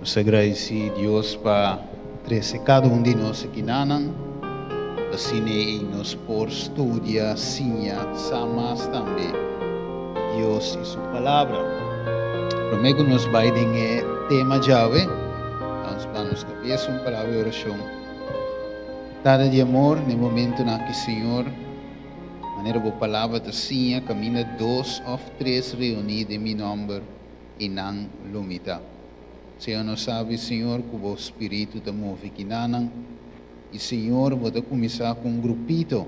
Nos ta gradisí Dios pa trese kada un di nos akinanan, asina ei nos por studia, siña, sa mas tambe di Dios i su Palabra. Promé ku nos bai den e tema djawe, nos ba nos kabes un palabra di orashon. Tata di amor, na e momentunan aki, Señor, manera bo Palabra ta siña, kaminda dos òf tres reuní den mi nòmber, i nan lo mi ta. Señor, nos sabi, Señor, ku bo Spiritu ta move kinanan, i Señor, bo ta kuminsá ku un grupito,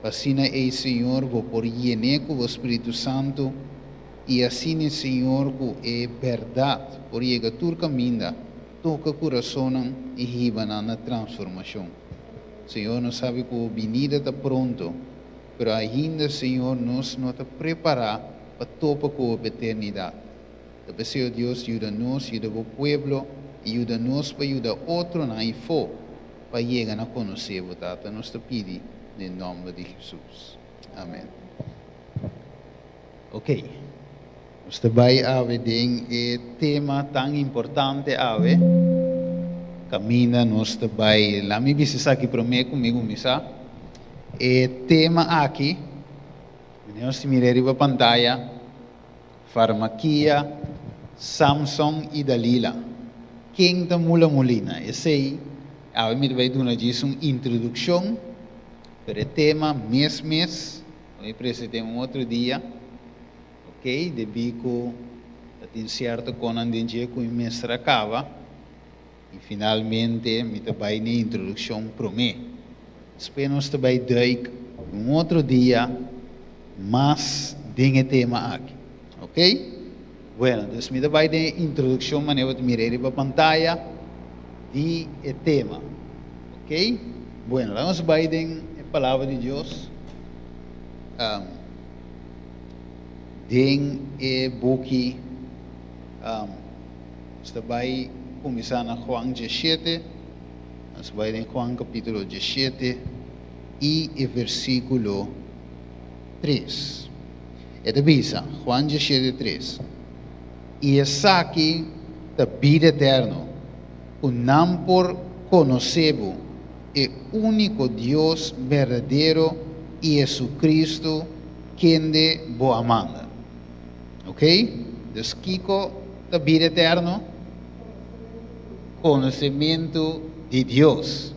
pa asina ei, Señor, bo por yen'é ku bo Spiritu Santu, i asina, Señor, ku e bèrdat por yega tur kaminda, toka kurasonnan i hiba nan na transformashon. Señor, nos sabi ku bo binida ta pronto, pero ainda, Señor, nos no ta prepará pa topa ku bo eternidat. Ta p'esei, o Dios, yuda nos, yuda bo pueblo, i yuda nos pa yuda otronan aifó pa yega na konosé bo, Tata. Nos ta pidi den nòmber di Hesus. Amèn. Oke, nos ta bai awe den e tema tan importante awe, kaminda nos ta bai. Laat mi bisa esaki promé ku mi kuminsá. E tema aki. Nos tin mira riba pantaya, Farmakia, Samson i Dalila. Ken ta mula mulina? Esei, awe mi ta bai duna djis un introdukshon, pero e tema mes mes lo mi present'é un otro dia, ok, debí ku ta tin sierto konan den dje ku mi mester a kaba. I finalmente mi ta bai n'e introdukshon promé. Despues nos ta bai duik un otro dia mas den e tema aki. Ok? Bueno, dus mi ta bai den e introdukshon manera bo ta mira ei riba pantaya di e tema. Ok? Bueno, laga nos bai den e Palabra di Dios den e buki. Nos ta bai kuminsá na Juan diesshete. Nos bai den Juan kapítulo diesshete i e versíkulo tres. E ta bisa, Juan diesshete tres, I esaki ta bida eterno, ku nan por konosé bo, e úniko Dios berdadero i Jesucristo, kende bo a manda. Ok? Dus kiko ta bida eterno? Konosementu di Dios.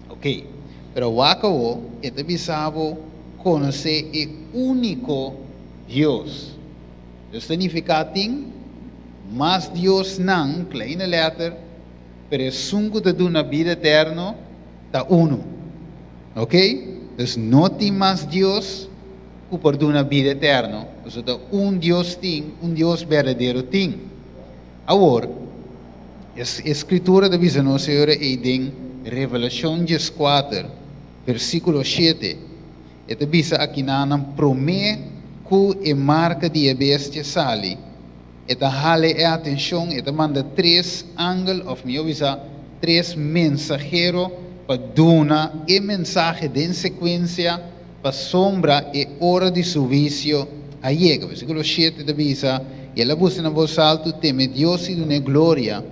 Ok. Pero wak awo, e ta bisa bo konosé e úniko Dios. Dus ta nifiká tin mas diosnan, kleine lèter, pero esun ku ta duna bida eterno ta unu. Ok? Dus no tin mas dios ku por duna bida eterno, pasobra ta un Dios tin, un Dios berdadero tin. Awor, e e Skritura ta bisa nos e ora ei den Revelashon dieskuater, versíkulo shete, e ta bisa akinanan promé ku e marka di e bestia sali, e ta hala e atenshon, e ta manda tres angel, òf mihó bisa, tres mensahero pa duna e mensahe den sekuensia Pasobra e ora di su huisio a yega. Versíkulo shete ta bisa, I el a buska na bos altu, teme Dios i dun'é gloria,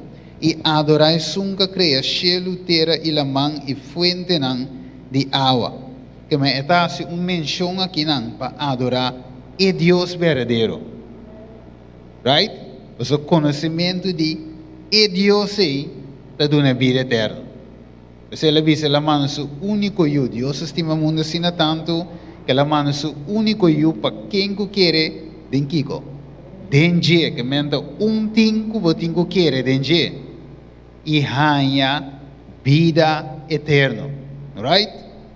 i adorá esun ku a krea shelu, tera i laman i fuentenan di awa. Kema e ta hasi un menshon akinan pa adorá e Dios berdadero. Right? Pasobra konosementu di e Dios ei ta duna bida eterno. P'esei el a bisa, El a manda su úniko Yu. Dios a stima mundu asina tantu ku el a manda su úniko Yu pa ken ku kere den kiko? Den dje. Ke men ta un tin ku bo tin ku kere den dje i haña bida eterno. Right?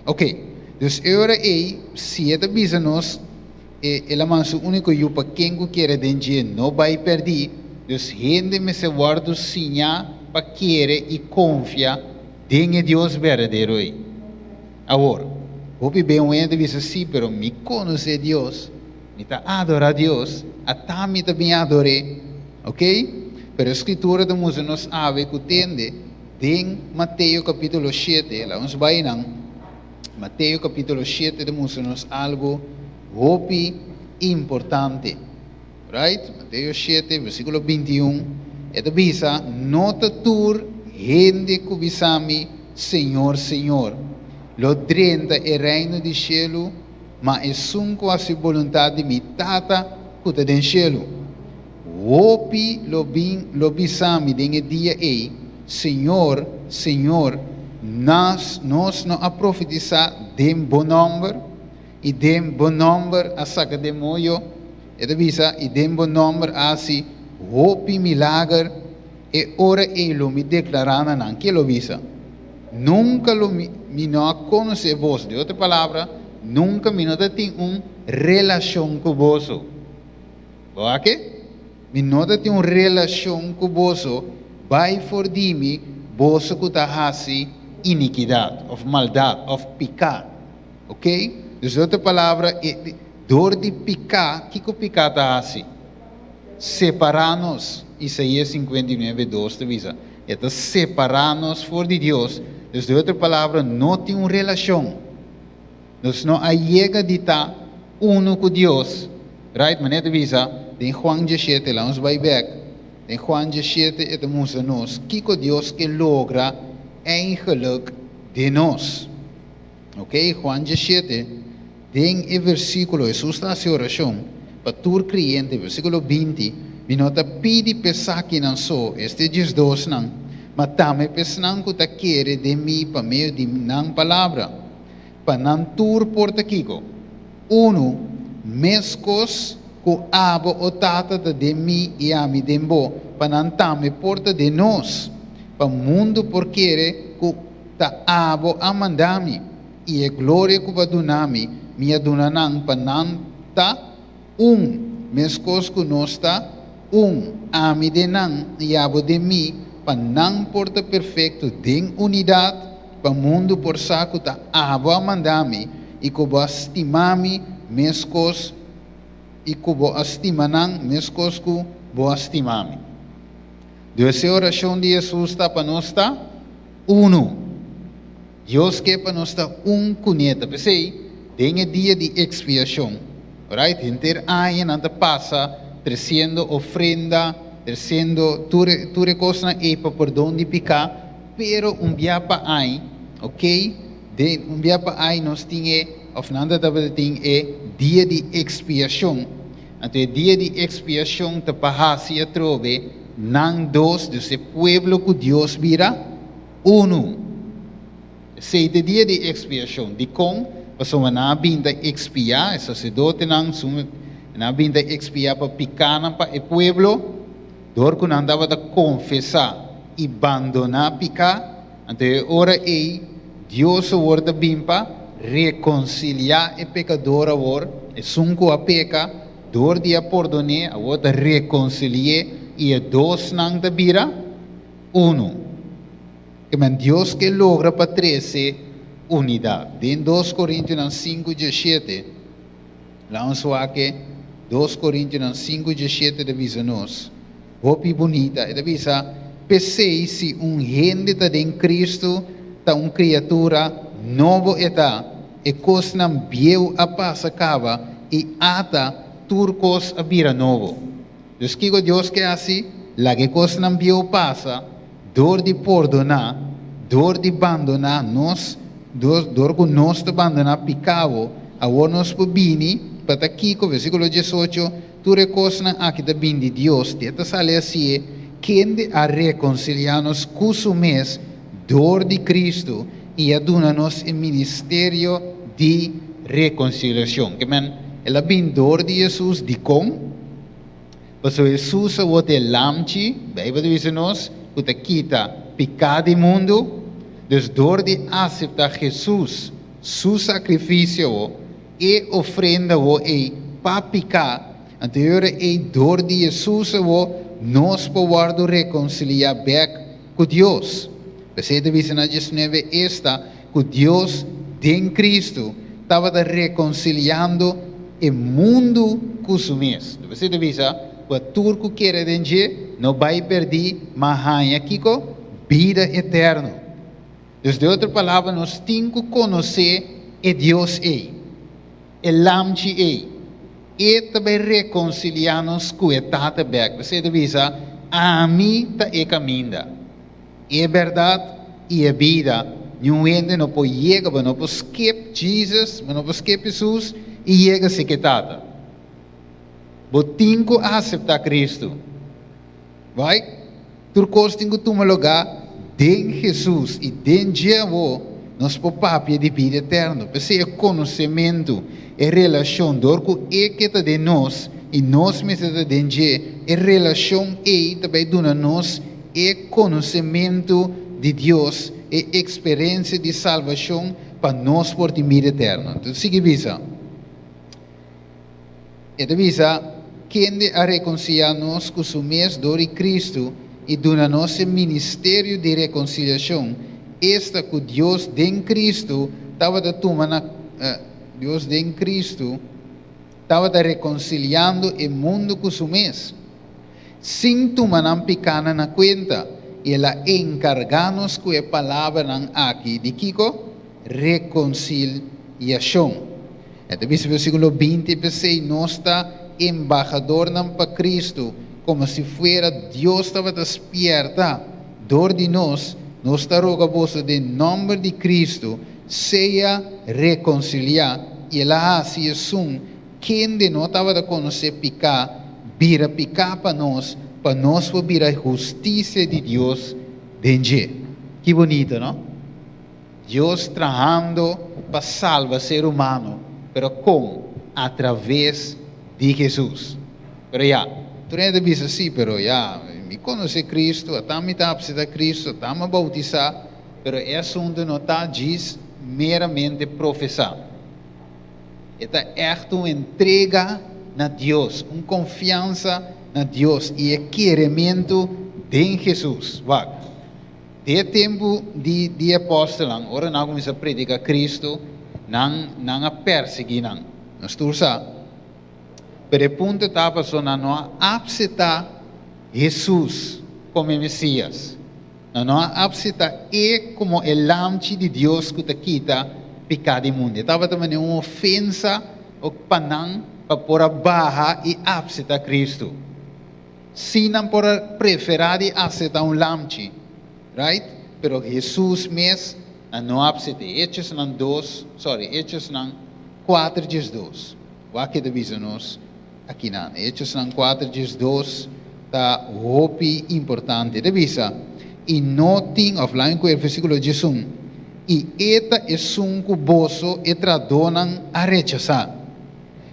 Oke. Dus e ora ei, si e ta bisa nos, e el a manda su úniko Yu pa ken ku kere den dje no bai pèrdí, dus hende mester wòrdu siñá pa kere i konfia den e Dios berdadero ei. Awor, hopi ben un hende ta bisa, Sí, pero mi konosé Dios, mi ta adorá Dios, ata mi ta bin ador'é. Oke? Pero e Skritura ta mustra nos awe ku tende den Mateo kapítulo shete, laga nos bai nan. Mateo capítulo shete ta mustra nos algo hopi importante. Right? Mateo shete, versículo bintiun. E ta bisa, No ta tur hende ku bisa mi, Señor, Señor, lo drenta e reino di shelu, ma esun ku hasi boluntat di mi Tata ku ta den shelu. Hopi lo bin lo bisa mi den e dia ei, Señor, Señor, nas nos no a profetisá den bo nòmber, i den bo nòmber a saka demoyo? E ta bisa, i den bo nòmber a hasi hopi milager? E ora ei lo mi deklará na nan, ke lo bisa, Nunka lo mi mi no a konosé boso. Den otro palabra, nunka mi no ta tin un relashon ku boso. Bo a ke? Mi no ta tin un relashon ku boso, bai for di mi, boso ku ta hasi inikidat, òf maldat, òf piká. Oke? Dus den otro palabra, e dor di piká, kiko piká ta hasi? Separá nos. Isaías 59, 2 ta bisa, E ta separá nos for di Dios. Dus den otro palabra, no tin un relashon. Nos no a yega di ta unu ku Dios. Right, manera ta bisa den Juan 17, laga nos bai bek. Den Juan 17 e ta mustra nos kiko Dios ke logra eigenlijk den nos. Ok, Juan 17, den e versíkulo Hesus ta hasi orashon pa tur kreyente, versíkulo 20, Mi no ta pidi p'esakinan so, esta e diesdosnan, ma tambe p'esnan ku ta kere den mi pa medio di nan palabra. Pa nan tur por ta kiko? Unu, meskos ku abo, o Tata, ta den mi i ami den bo, pa nan tambe por ta den nos, pa mundu por kere ku ta abo a manda mi, i e gloria ku bo a duna mi, mi a duna nan, pa nan ta un, meskos ku nos ta un, ami den nan i abo den mi, pa nan por ta perfekto den unidat, pa mundu por sa ku ta abo a manda mi i ku bo a stima mi meskos i ku bo a stima nan meskos ku bo a stima mi. Dus e orashon di Hesus ta pa nos ta unu. Dios ke pa nos ta un kuné. Ta p'esei, den e dia di ekspiashon, right, henter aña nan ta pasa tresiendo ofrenda, tresiendo tur e tur e kosnan ei pa pordon di piká, pero un bia pa ai, ok, den un bia pa ai nos tin e, òf nan ta tabata tin e dia di ekspiashon. Anto e dia di ekspiashon ta pa hasi atrobe nan dos, dus e pueblo ku Dios bira Unu. Esei ta e dia di ekspiashon. Dikon? Pasobra nan a bin ta ekspiá, e saserdotenan, nan a bin ta ekspiá pa pikánan pa e pueblo, dor ku nan tabata konfesá i bandoná piká. Anto e ora ei Dios awor ta bin pa rekonsiliá e pekador awor, esun ku a peka, dor di a pordon'é, awor ta rekonsili'é i e dosnan ta bira Unu. Ke men Dios ke logra pa trese unidat. Den 2 Korintionan 5, 17, laga nos wak e 2 Korintionan 5, 17 ta bisa nos, hopi bunita, e ta bisa, P'esei si un hende ta den Kristu, ta un kriatura nobo e ta, e kosnan bieu a pasa kaba i ata tur kos a bira nobo. Dus kiko Dios ke hasi? Laga e kosnan bieu pasa dor di pordoná, dor di bandoná nos, dor ku nos ta bandoná pikao, awor nos por bini pa ta kiko? Versíkulo 18, Tur e kosnan aki ta bini di Dios, te ta sali hasié, kende a rekonsiliá nos ku su mes dor di Kristu i a duna nos e ministerio di rekonsiliashon. Ke men, el a bini dor di Hesus. Dikon? Pasobra Hesus a wòrdu e lamchi, Beibel ta bisa nos, ku ta kita piká di mundu. Dus dor di aseptá Hesus su sakrifisio, e ofrenda wo ei pa piká, anto e ora ei dor di Hesus awor nos por wòrdu rekonsiliá bèk ku Dios. P'esei ta bisa na 19, esta ku Dios den Kristu tabata rekonsiliando e mundu ku su mes. P'esei ta bisa ku a tur ku kere den dje no bai pèrdí, ma haña kiko? Bida eterno. Dus den otro palabra nos tin ku konosé e Dios ei, e Lamchi ei. E ta bai rekonsiliá nos ku e Tata bèk. P'esei ta bisa, Ami ta e kaminda, e bèrdat i e bida, niun hende no por yega, bo no por skip Jesus, bo no por skip Hesus i yega serka e Tata. Bo tin ku aseptá Kristu. Bai, tur kos tin ku tuma lugá den Hesus i den dje awor nos por papia di bida eterno. P'esei e konosementu, e relashon, dor ku E ke ta den nos i nos mester ta den dje, e relashon ei ta bai duna nos e konosementu di Dios, e eksperensia di salbashon pa nos por tin bida eterno. Enton sigui bisa. E ta bisa, Kende a rekonsiliá nos ku su mes dor di Kristu i duna nos e ministerio di rekonsiliashon, esta ku Dios den Kristu tabata tuma na Dios den Kristu tabata rekonsiliando e mundu ku su mes, sin tuma nan pikánan na kuenta, i el a enkargá nos ku e palabranan aki di kiko? Rekonsiliashon. E ta bisa versíkulo 20, P'esei nos ta embahadornan pa Kristu, komo si fuera Dios tabata spièrta dor di nos, nos ta roga boso den nòmber di Kristu, sea rekonsiliá, i el a hasi esun kende no tabata konosé piká, bira piká pa nos, pa nos por bira hustisia di Dios den dje. Ki bunita, no? Dios trahando pa salba ser humano, pero kon? A traves di Hesus. Pero ya, tur hende ta bisa si, pero ya, mi konosé Kristu, ata mi ta apseptá Kristu, ata mi a boutisá, pero e asuntu no ta djis meramente profesá. E ta ègt un entrega na Dios, un konfiansa na Dios i e kerementu den Hesus. Wak. Den e tempu di di e apòstelnan, ora nan a kuminsá prediká Kristu, nan nan a persiguí nan. Nos tur sa. Pero e punto ta pasobra nan no a apseptá Hesus komo e Mesías. Nan no a apseptá e komo e Lamchi di Dios ku ta kita piká di mundu. E tabata manera un ofensa pa nan pa por a baha i apseptá Kristu. Sí, nan por a preferá di aseptá un lamchi, right? Pero Hesus mes, nan no a apsept'é. Hechosnan dos, sorry, Hechosnan kuater 12. Wak ke ta bisa nos akinan. Hechosnan kuater 12 ta hopi importante. E ta bisa, I no tin, òf laga mi ku e versíkulo 11, I e ta esun ku boso, e trahadónan, a rechasá.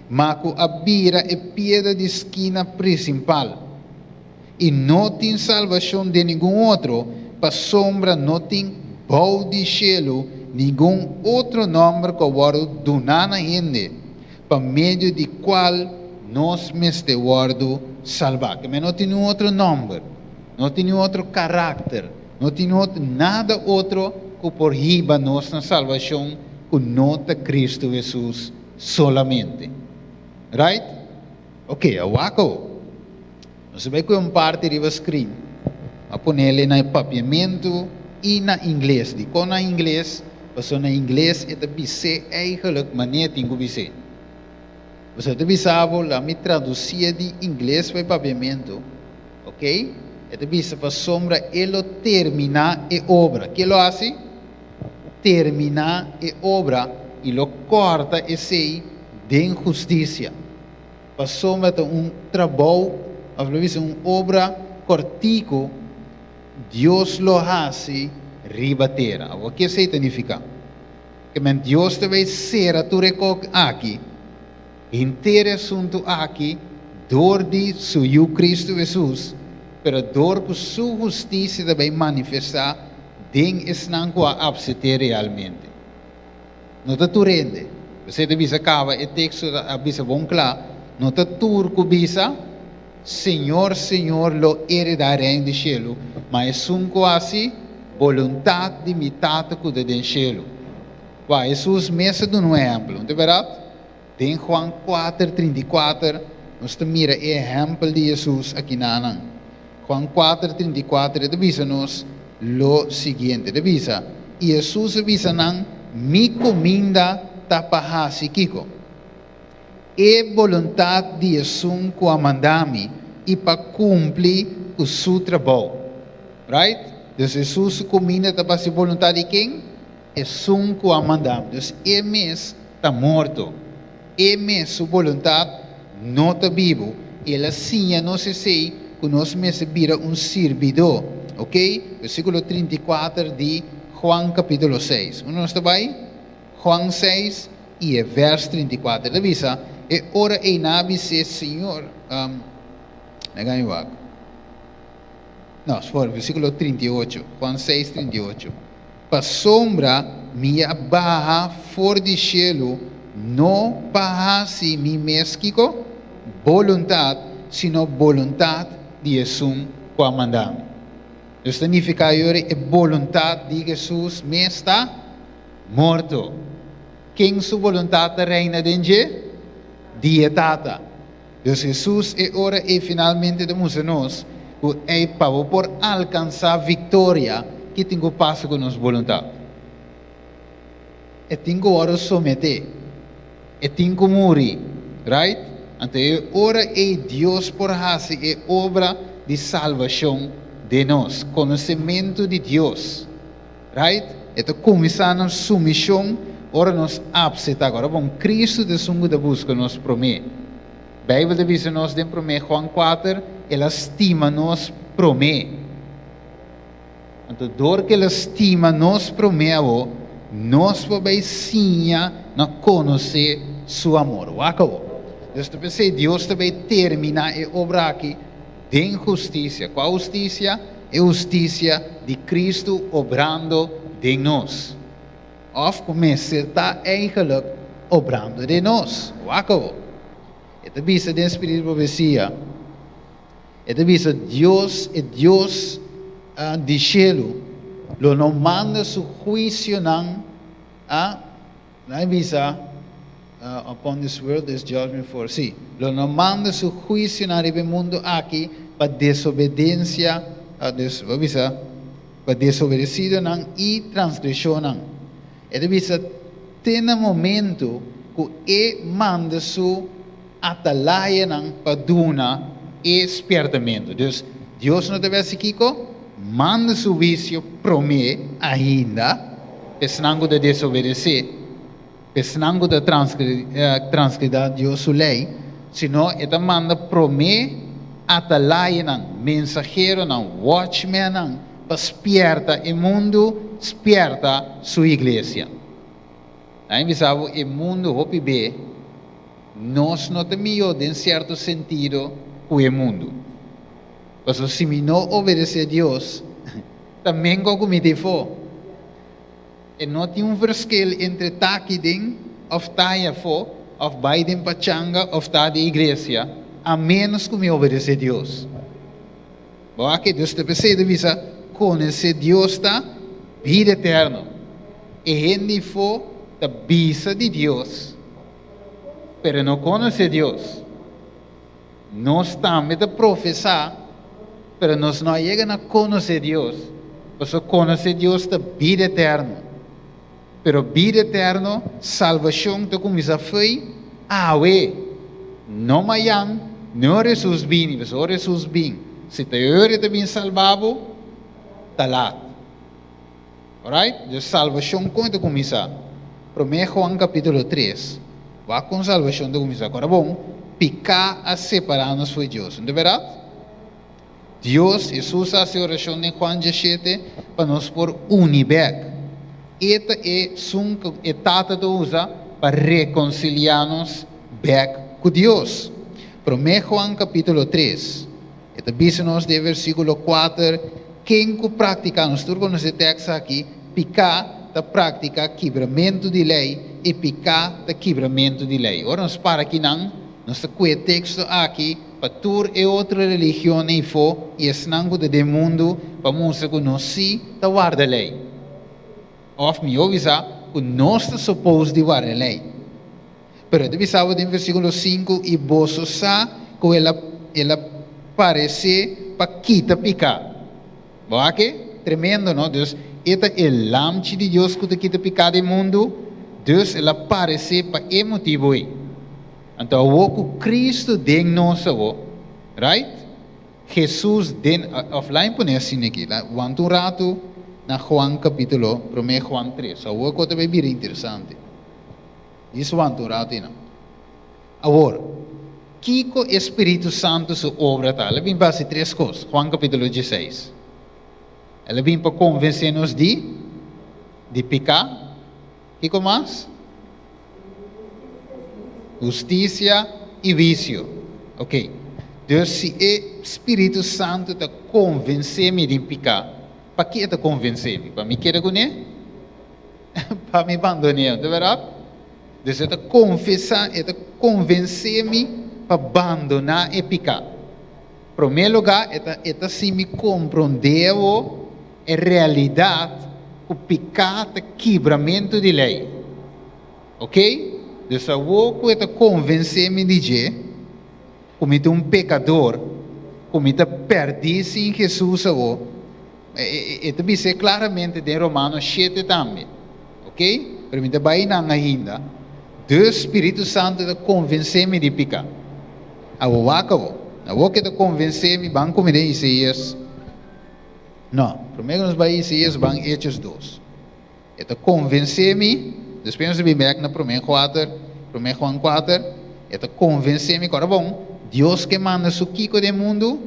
Ma ku a bira e piedra di skina prinsipal. I no tin salbashon den ningun otro, pasobra no tin bou di shelu ningun otro nòmber ku a wòrdu duná na hende, pa medio di kual nos mester wòrdu salbá. Ke men no tin niun otro nòmber, no tin niun otro karakter, no tin niun otro nada otro ku por hiba nos na salbashon ku no ta Kristu Hesus solamente. Right? Ok, a wak awo. Nos a bai koe un parti riba screen. A ponele na e papiamentu i na ingles. Dikon na ingles? Pasobra na ingles e ta bis'é eigenlijk manera tin ku bis'é. Pasobra e ta bisa bo, laat mi tradusié di ingles pa e papiamentu. Ok? E ta bisa pasobra e lo terminá e obra. Ke lo hasi? Terminá e obra i lo kòrta esei den hustisia. Pasobra ta un trabou, òf lo bisa un obra kòrtiku Dios lo hasi riba tera. Awor, ke esei ta nifiká? Ke men Dios ta bai sera tur e kok aki, henter e asuntu aki, dor di Su Yu Kristu Hesus, pero dor ku Su hustisia ta bai manifestá den esnan ku a apsept'é realmente. No ta tur hende. P'esei ta bisa kaba e teksto ta a bisa bon kla, no ta tur ku bisa, Señor, Señor lo heredá e Reino di shelu, ma esun ku hasi boluntat di mi Tata ku ta den shelu. Wak, Hesus mes a duna un ehèmpel, no ta bèrdat? Den Juan kuater, 34, nos ta mira e ehèmpel di Hesus akinanan. Juan kuater, 34, e ta bisa nos lo siguiente, e ta bisa, I Hesus a bisa nan, Mi kuminda ta pa hasi kiko? E boluntat di esun ku a manda mi. i pa kumpli ku su trabou. Right? Dus Hesus su kuminda ta pa hasi boluntat di ken? Esun ku a manda. Dus e mes ta morto. E mes su boluntat no ta bibu. I el a siña nos esei ku nos mester bira un sirbidó. Ok? Versíkulo 34 di Juan kapítulo 6. Unda nos ta bai? Juan 6 i e vèrs 34. E ta bisa, E ora ei nan a bis'é, Señor, laga mi wak. No, sorry, versíkulo 38. Juan 6, 38. Pasobra mi a baha for di shelu no pa hasi mi mes kiko? Boluntat, sino boluntat di esun ku a manda mi. Dus ta nifiká yori e boluntat di Hesus mes ta morto. Ken su boluntat ta reina den dje? Di e Tata. Dus Hesus e ora ei finalmente ta mustra nos ku ei pa bo por alkansá viktoria ki tin ku pasa ku nos boluntat. E tin ku wòrdu someté. E tin ku muri. Right? Anto e ora ei Dios por hasi e obra di salbashon den nos. Konosementu di Dios. Right? E ta kuminsá nos sumishon ora nos apseptá. Ora bon, Kristu ta esun ku ta buska nos promé. Beibel ta bisa nos den promé Juan 4, El a stima nos promé. Anto dor ku el a stima nos promé awor, nos por bai siña na konosé su amor. Wak awor. Dios ta p'esei Dios ta bai terminá e obra aki den hustisia. Kua hustisia? E hustisia di Kristu obrando den nos. Òf ku mester ta eigenlik obrando den nos. Wak awor. E ta bisa den spiritu di profesia, e ta bisa, Dios, e Dios di shelu, lo no manda su huisionan a. Nan a bisa, Upon this world there's judgment for, sí, lo no manda su huisionan riba e mundu aki pa desobedensia, dus, bo a bisa, pa desobedesidonan i transgresionnan. E ta bisa, te na momento ku e manda su atalayanan pa duna e spièrtamentu. Dus, Dios no ta besi kiko? Manda su huisio promé ainda esnan ku ta desobedesé, esnan ku ta transgredá Dios su lei, sino e ta manda promé atalayanan, mensaheronan, watchmennan, pa spièrta e mundu, spièrta su iglesia. Nan a bisa bo e mundu hopi be, nos no ta mihó den sierto sentido ku e mundu. Pasobra si mi no obedesé Dios, ta mengo ku mi ta efó. E no tin un verschil entre ta aki den òf ta ei afó, òf bai den pachanga òf ta den iglesia, a ménos ku mi obedesé Dios. Bo a ke Dios ta p'esei ta bisa, Konosé Dios ta bida eterno. E hende ifó ta bisa di Dios, pero e no konosé Dios. Nos tambe ta profesá, pero nos no a yega na konosé Dios, pasobra konosé Dios ta bida eterno. Pero bida eterno, salbashon ta kuminsá fo'i awe, no mayan, no ora Hesus bini, pasobra ora Hesus bin, si ta e ora e ta bin salba bo, ta lat. Alright? Dus salbashon kon e ta kuminsá? Promé Juan kapítulo 3. Wak kon salbashon ta kuminsá. Kòrda bon, piká a separá nos fo'i Dios. No ta bèrdat? Dios, Hesus a hasi orashon den Juan 17 pa nos por uni bèk. E ta esun ku e Tata ta usa pa rekonsiliá nos bèk ku Dios. Promé Juan kapítulo 3. E ta bisa nos den versíkulo 4, Ken ku praktiká, nos tur konosé tèks aki, piká ta praktiká kibramentu di lei i piká ta kibramentu di lei. Ora nos para akinan, nos ta kue e teksto aki pa tur e otro religionnan ifó i esnan ku ta den mundu pa mustra ku nos sí ta warda lei. Òf mihó bisa, ku nos ta supos di warda lei. Pero e ta bisa bo den versíkulo 5, I boso sa ku el a el a paresé pa kita piká. Bo a ke? Tremendo, no? Dus, e ta e Lamchi di Dios ku ta kita piká di mundu, dus el a paresé pa e motibu ei. Anto awor ku Kristu den nos awor, right? Hesus den, òf laga mi pone asina aki, wanta un ratu na Juan kapítulo, promé Juan 3. Awor kos ta bai bira interesante. Djis wanta un ratu einan. Awor, kiko e Spiritu Santu su obra ta? El a bin pa hasi tres kos, Juan kapítulo 16. El a bin pa konvensé nos di, di piká, kiko mas? Hustisia i huisio. Ok. Dus si e Spiritu Santu ta konvensé mi di piká, pakí e ta konvensé mi? Pa mi keda kuné? Pa mi bandoné? No ta bèrdat? Dus e ta konfesá, e ta konvensé mi pa bandoná e piká. Promé lugá, e ta e ta hasi mi komprondé awo e realidat ku piká ta kibramentu di lei. Ok? Dus awo ku e ta konvensé mi di dje, ku mi ta un pekador, ku mi ta pèrdí sin Hesus awo, e ta bis'é klaramente den Romanos shete tambe. Ok? Pero mi ta bai nan ainda. Dus Spiritu Santu ta konvensé mi di piká. Awo wak awo. Awo ke ta konvensé mi ban ku mi den Isaías. No, promé ku nos bai Isaías ban Hechos dos. E ta konvensé mi, despues nos ta bin bèk na promé kuater, promé Juan kuater, e ta konvensé mi ku ora bon, Dios ke manda su kiko den mundu?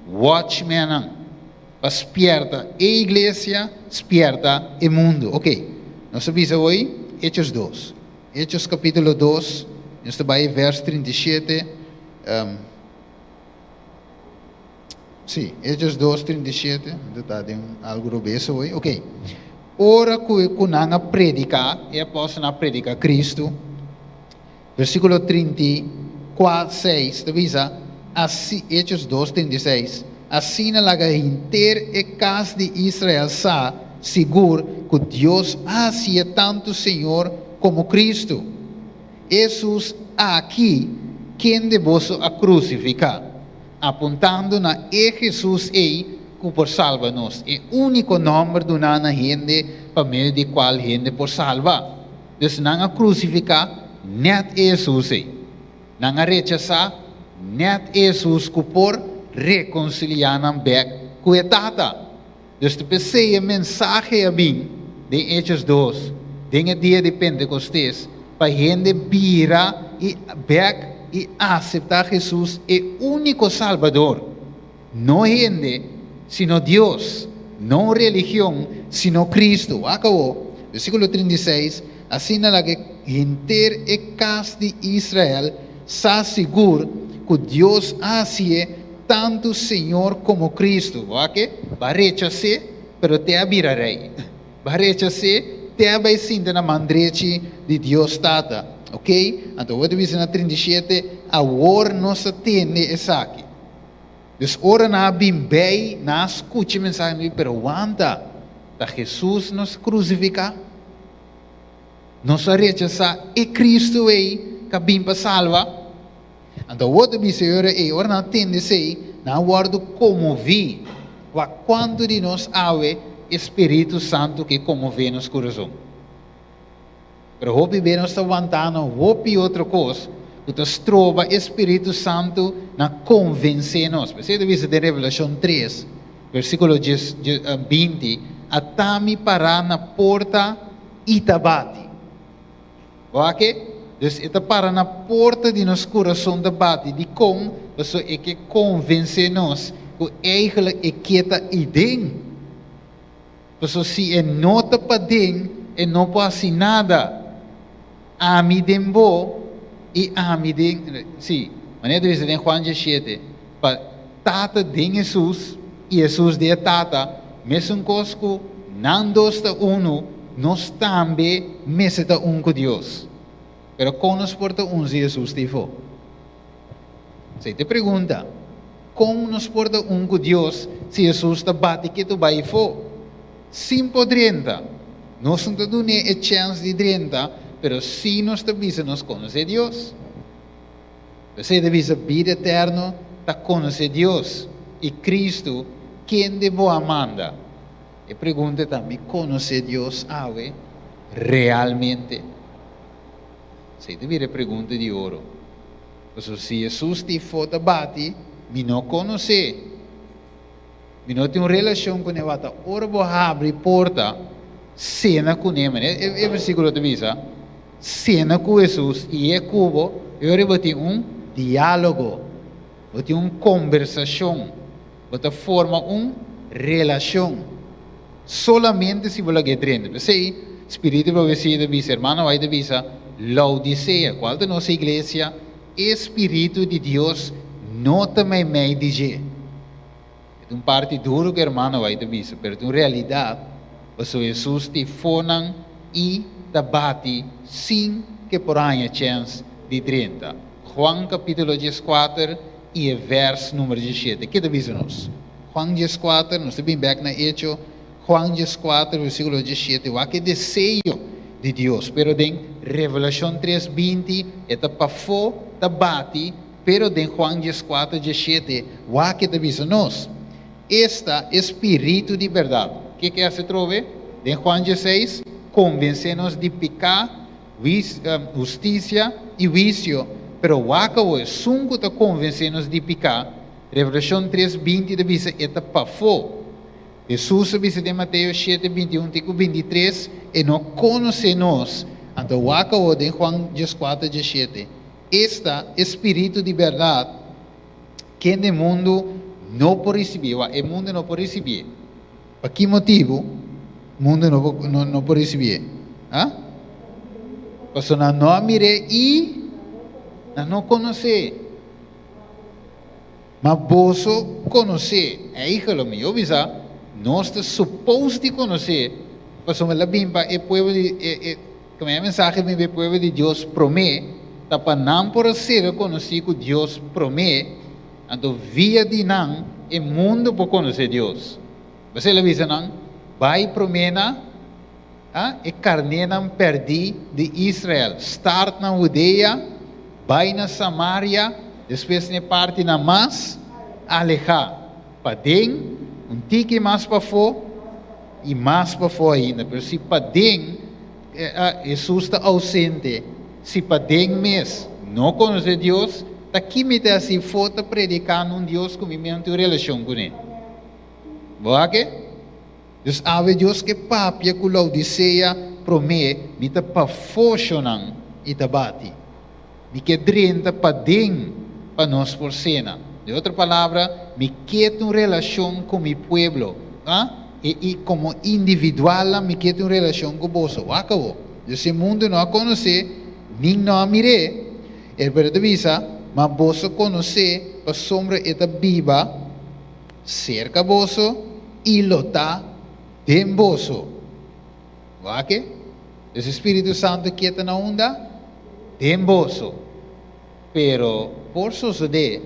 Watchmennan, pa spièrta e iglesia, spièrta e mundu. Ok, nos ta bisa awor Hechos dos. Hechos kapítulo dos, nos ta bai vèrs 37. Sí, Hechos 2, 37, mi ta den algu robes awor. Ok. Ora ku ku nan a prediká, e apòstelnan a prediká Kristu, versíkulo 34, 6 ta bisa, asi, Hechos 2, 36, Asina laga henter e kas di Israel sa sigur ku Dios a hasié tantu Señor komo Kristu. Hesus aki kende boso a krusifiká, apuntando na e Hesus ei ku por salba nos, e úniko nòmber duná na hende pa medio di kual hende por salba. Dus nan a krusifiká nèt e Hesus ei. Nan a rechasá nèt e Hesus ku por rekonsiliá nan bèk ku e Tata. Dus ta p'esei e mensahe a bin den Hechos dos, den e dia di Pentekostes, pa hende bira i bèk i aseptá Hesus e úniko Salbador. No hende, sino Dios, no un religion, sino Kristu. Wak awor, versíkulo 36, Asina laga henter e kas di Israel sa sigur ku Dios a hasié tantu Señor komo Kristu. Bo a ke? Bo a rechas'é, pero te a bira Rei. Bo a rechas'é, te a bai sinta na man drechi di Dios Tata. Oke? Anto bo ta bisa na 37, Awor nos a tende esaki. Dus ora nan a bin bei, nan a skucha e mensahe, nan di, Pero wanta, ta Hesus nos krusifiká? Nos a rechasá e Kristu ei ku a bin pa salba? Anto awor ta bisa e ora ei, ora nan a tende esei, nan a wòrdu konmoví. Wak kuantu di nos awe e spiritu santu ke konmové nos kurason. Pero hopi be nos ta wantá na hopi otro kos ku ta stroba e spiritu santu na konvensé nos. P'esei ta bisa den Revelashon 3, versíkulo 20, Ata mi pará na porta i ta bati. Bo a ke? Dus e ta para na porta di nos kurason ta bati. Dikon? Pasobra e ke konvensé nos ku eigelijk e ke ta iden. Pasobra si e no ta paden, e no por hasi nada. Ami den bo i ami den, sí, manera ta bisa den Juan 17, pa Tata den Hesus i Hesus den e Tata, mesun kos ku nan dos ta unu, nos tambe mester ta un ku Dios. Pero kon nos por ta un si Hesus ta ifó? Esei ta e pregunta. Kon nos por ta un ku Dios si Hesus ta bati ketu bai ifó? Sin por drenta. Nos no ta dun'é e chèns di drenta, pero sí nos ta bisa nos konosé Dios. P'esei ta bisa bida eterno ta konosé Dios i Kristu kende bo a manda. E pregunta ta, mi konosé Dios awe realmente? Esei ta bira e pregunta di oro. Pasobra si Hesus tin fo ta bati, mi no konosé. Mi no tin un relashon kuné wata ora bo habri porta sena kuné manera e versíkulo ta bisa sena ku Hesus i e ku bo e ora bo tin un diálogo bo tin un kombersashon bo ta forma un relashon solamente si bo lag'é drenta p'esei Spiritu di profesia ta bisa hermano White ta bisa Laodisea kual ta nos iglesia e Spiritu di Dios no ta meimei di dje. E ta un parti duru ku hermano White ta bisa, pero ta un realidat, pasobra Hesus ta e fonan i ta bati sin ku e por haña chèns di drenta. Juan kapítulo 14 i e vèrs número 17, ke ta bisa nos? Juan 14, nos ta bin bèk na Echo, Juan 14 versíkulo 17, wak e deseo di Dios, pero den Revelashon 3, 20 e ta pafó ta bati. Pero den Juan 14, 17, wak e ta bisa nos, Esta e spiritu di bèrdat. Ke ke hasi trobe? Den Juan 16, konvensé nos di piká, hustisia i huisio, pero wak awor esun ku ta konvensé nos di piká, Revelashon 3, 20 ta bisa e ta pafó. Hesus a bisa den Mateo 7, 21 te ku 23, e no konosé nos. Anto wak awor den Juan 14, 17, Esta e spiritu di bèrdat kende mundu no por risibí. Wak, e mundu no por risibié. Pa ki motibu mundu no por no no por risibié? Ha? Pasobra nan no a mir'é i nan no konos'é. Ma boso konos'é. Eigelo mi yo bisa, nos ta supos di konos'é, pasobra el a bin pa e pueblo di e e Kome e mensahe bin pa e pueblo di Dios promé, ta pa nan por a sera konosí ku Dios promé, anto via di nan e mundu por konosé Dios. P'esei el a bisa nan, Bai promé na e karnénan pèrdí di Israel. Start na Hudea, bai na Samaria, despues na e partinan mas alehá, paden, un tiki mas pafó i mas pafó ainda. Pero si paden Hesus ta ausente, si paden mes no konosé Dios, ta ki mi ta hasi fo ta prediká na un Dios ku mi mes no tin un relashon kuné? Bo a ke? Dus awe Dios ke papia ku Laodisea promé, mi ta pafó shonnan i ta bati. Mi ke drenta paden pa nos por sena. Den otro palabra, mi ke tin un relashon ku mi pueblo. A I i komo individualnan mi ke tin un relashon ku boso. Wak awor. Dus e mundu no a konosé, nin no a mir'é. E pero ta bisa, Ma boso konosé, pasobra e ta biba serka boso i lo ta den boso. Wak e? Dus e Spiritu Santu ke ta na unda? Den boso. Pero por sosodé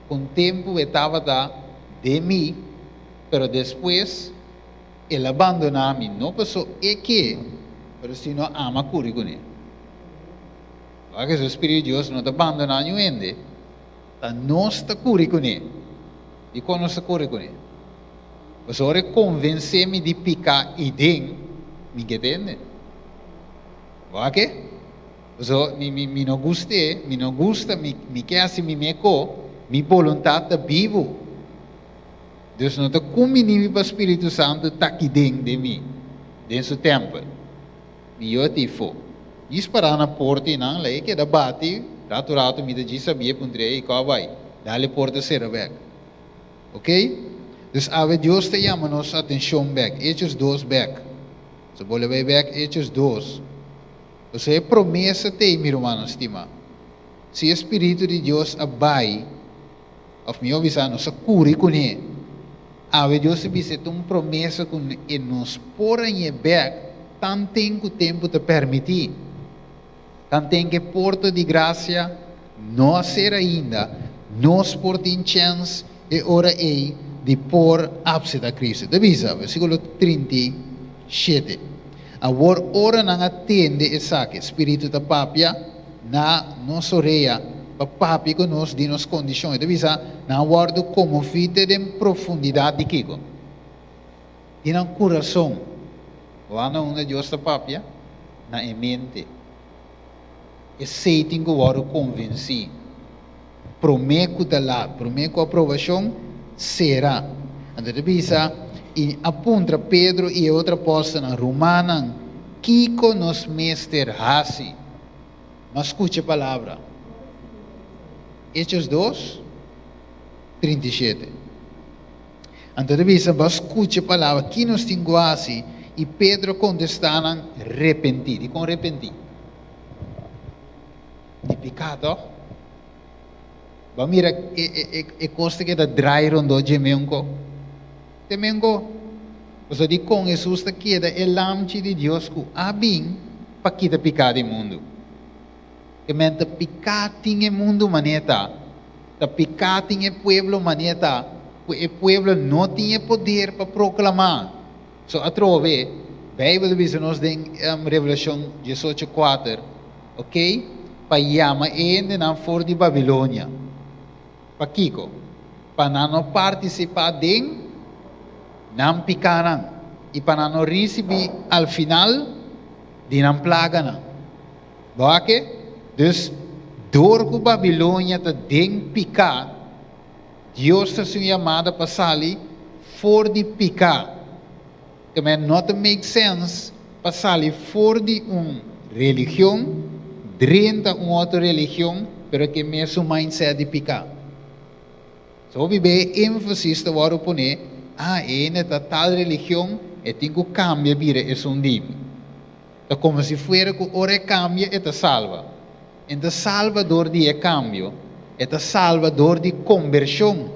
ku un tempu e tabata den mi, pero despues el a bandoná mi, no paso e ke, pero sino ami a kuri kuné. Wak e? Su Spiritu di Dios no ta bandoná niun hende, ta nos ta kuri kuné. Dikon nos ta kuri kuné? Pasobra ora e konvensé mi di piká i den, mi ke tende. Wak e? Pasobra mi, mi, mi no gust'é, mi no gusta, mi, mi ke hasi mi mekó, mi boluntat ta bibu. Dus no ta kumbiní mi pa Spiritu Santu ta aki den, den mi, den su tèmpel. Mi yo ta ifó. Djis pará na porta i nan la e keda bati, ratu ratu mi ta djis sabia puntr'é, Ei, kò bai? Dale porta sera bèk. Ok? Dus awe Dios ta yama nos atencion bek. Hechos 2 bek. So bo lo bay bek Hechos 2. Pasobra e promesa t'ey, mi rumannan stima. Si e Spiritu di Dios a bay, of mihor bisa, nos a curi cune, awe Dios ta bisa e ta un promesa cu e nos por hañ'e bek tanten cu tempo ta permiti. Tanten ku e porta di grasia no a sera ainda, nos por tin chèns e ora ei di por apseptá Kristu. Ta bisa, versíkulo 37, Awor ora nan a tende esaki, Spiritu ta papia na nos orea pa papia ku nos di nos kondishon. E ta bisa, nan a wòrdu konmoví te den profundidat di kiko? Di nan kurason. Wak na unda Dios ta papia? Na e mente. Esei tin ku wòrdu konvensí. Promé ku ta lat, promé ku aprobashon sera. Anto ta bisa, I a puntra Pedro i e otro apòstelnan, Rumannan, kiko nos mester hasi? Mas skucha e palabra. Hechos 2, 37. Anto ta bisa, Bo a skucha e palabra, ki nos tin ku hasi? I Pedro a kontestá nan, Repentí. Dikon repentí? Di piká, tòg? Bo a mira e e e kos ta keda drai rondó dje menko? Te menko. Pasobra dikon Hesus ta keda e Lamchi di Dios ku a bin pa kita piká di mundu? Ke men ta piká tin e mundu manera ta, ta piká tin e pueblo manera ta, ku e pueblo no tin e poder pa proklamá. So atrobe, Beibel ta bisa nos den Revelashon 18, 4, ok, pa yama e hendenan for di Babilonia. Pakiko? Pa nan no partisipá den nan pikánan i pa nan no risibí al final di nan plaganan. Bo a ke? Dus, dor ku Babilonia ta den piká, Dios ta hasi un yamada pa sali for di piká. Tambe no ta make sense pa sali for di un religion drenta un otro religion pero ku e mesun mindset di piká. So hopi be e énfasis ta wòrdu pone, ah e hende ta tal religion e tin ku kambia bira esun di mi. Ta komo si fuera ku ora e kambia e ta salba. E ta salba dor di e kambio, e ta salba dor di kombershon.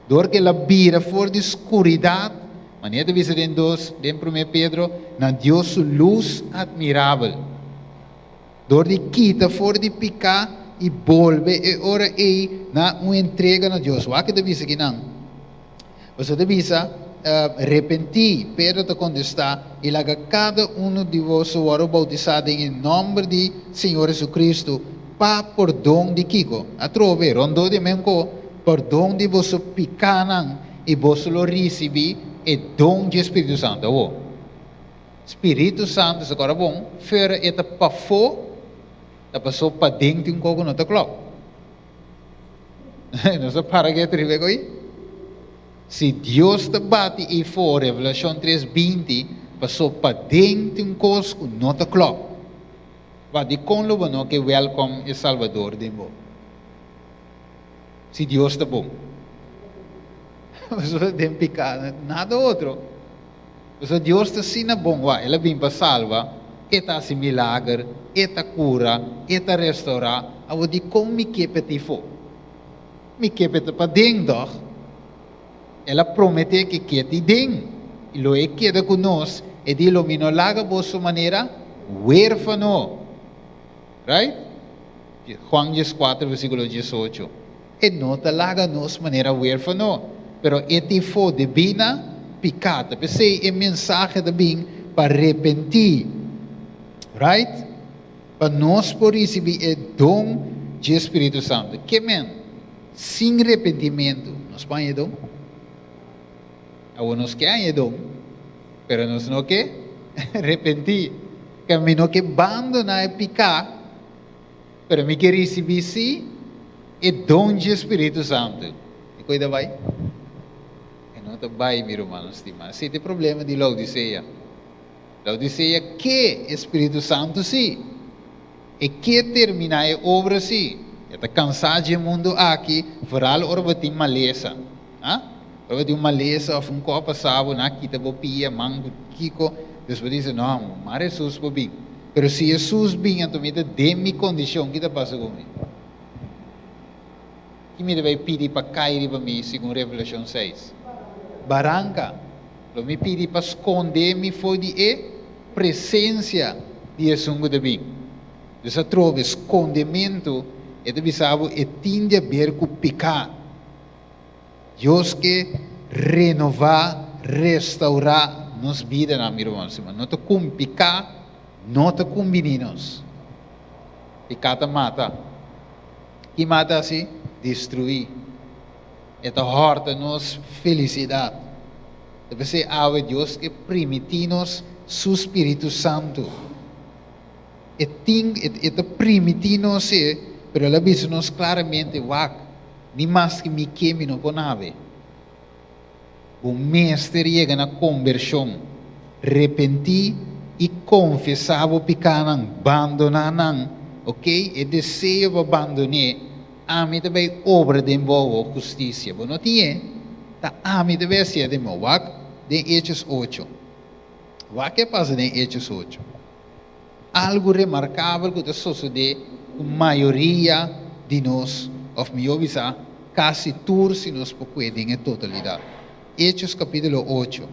Dor ku el a bira for di skuridat, manera ta bisa den dos, den Promé Pedro, na Dios su lus atmirabel. Dor di kita for di piká i bolbe e ora ei na un entrega na Dios. Wak e ta bisa kinan. Pasobra ta bisa, Repentí, Pedro ta kontestá, i laga kada unu di boso wòrdu boutisá den e nòmber di Señor Jesucristo pa pordon di kiko? Atrobe, rondó di men ko, pordon di boso pikánan, i boso lo risibí e don dje Spiritu Santu. Awor, Spiritu Santu, si kòrda bon, fera e ta pafó, ta pasó paden tin un kos ku no ta klòp. Nos a para ke tribe ko'i. Si Dios ta bati eifó, Revelashon 3, 20, pasó paden tin un kos ku no ta klòp. Wak, dikon lo bo no ke wèlkòm e Salbador den bo? Si Dios ta bon. Pasobra den piká, nada otro. Pasobra Dios ta asina bon, wak, El a bin pa salba, E ta hasi milager, E ta kura, E ta restourá. Awor dikon mi ke p'e ta ifó? Mi ke p'e ta paden, dòg? El a prometé ku e ke ta iden, i lo e keda ku nos, e di, Lo mi no laga boso manera wérfano. Right? Juan 14, versíkulo 18. E no ta laga nos manera wérfano, pero e tin fo debí na piká. Ta p'esei e mensahe ta bin pa repentí. Right? Pa nos por risibí e don dje Spiritu Santu. Ke men? Sin repentimentu, nos por haña e don? Awor nos ke haña e don, pero nos no ke repentí. Ke mi no ke bandoná e piká. Pero mi ke risibí sí e don dje Spiritu Santu. E koi ta bai? E no ta bai, mi rumannan stimá. Esei ta e problema di Laodisea. Laodisea ke e Spiritu Santu sí. E ke terminá e obra sí. E ta kansá dje mundu aki, foral ora bo tin malesa. Ha? Ora bo tin un malesa òf un kos pasá bo, nan a kita bo pia, man, kiko, dus bo dice, No, mar Hesus por bin. Pero si Hesus bin anto mi ta den mi kondishon, ki ta pasa ku mi? Ki mi ta bai pidi pa kai riba mi segun Revelashon 6? Baranka. Lo mi pidi pa skonde mi for di e presensia di esun ku ta bin. Dus atrobe, skondementu, e ta bisa bo e tin di aber ku piká. Dios ke renová, restaurá nos bidanan, mi ruman stima. No ta kun piká no ta kumbiní nos. Piká ta mata. Ki mata hasi? Destruí. E ta hòrta nos felisidat. Ta p'esei awe Dios ke primití nos su Spiritu Santu. E tin, e ta primití nos e, pero el a bisa nos klaramente, Wak, Ni maske mi ke mi no por nabe. Bo mester yega na kombershon, repentí i konfesá bo pikánan, bandoná nan, ok? E deseo pa bandon'é, ami ta bai obra den bo awor hustisia. Bo no tin e? Ta ami ta bai hasié den bo. Wak den Hechos ocho. Wak ke a pasa den Hechos ocho. Algu remarkabel ku ta sosodé ku mayoria di nos, òf mihó bisá, kasi tur si nos por kue den e totalidat. Hechos kapítulo ocho.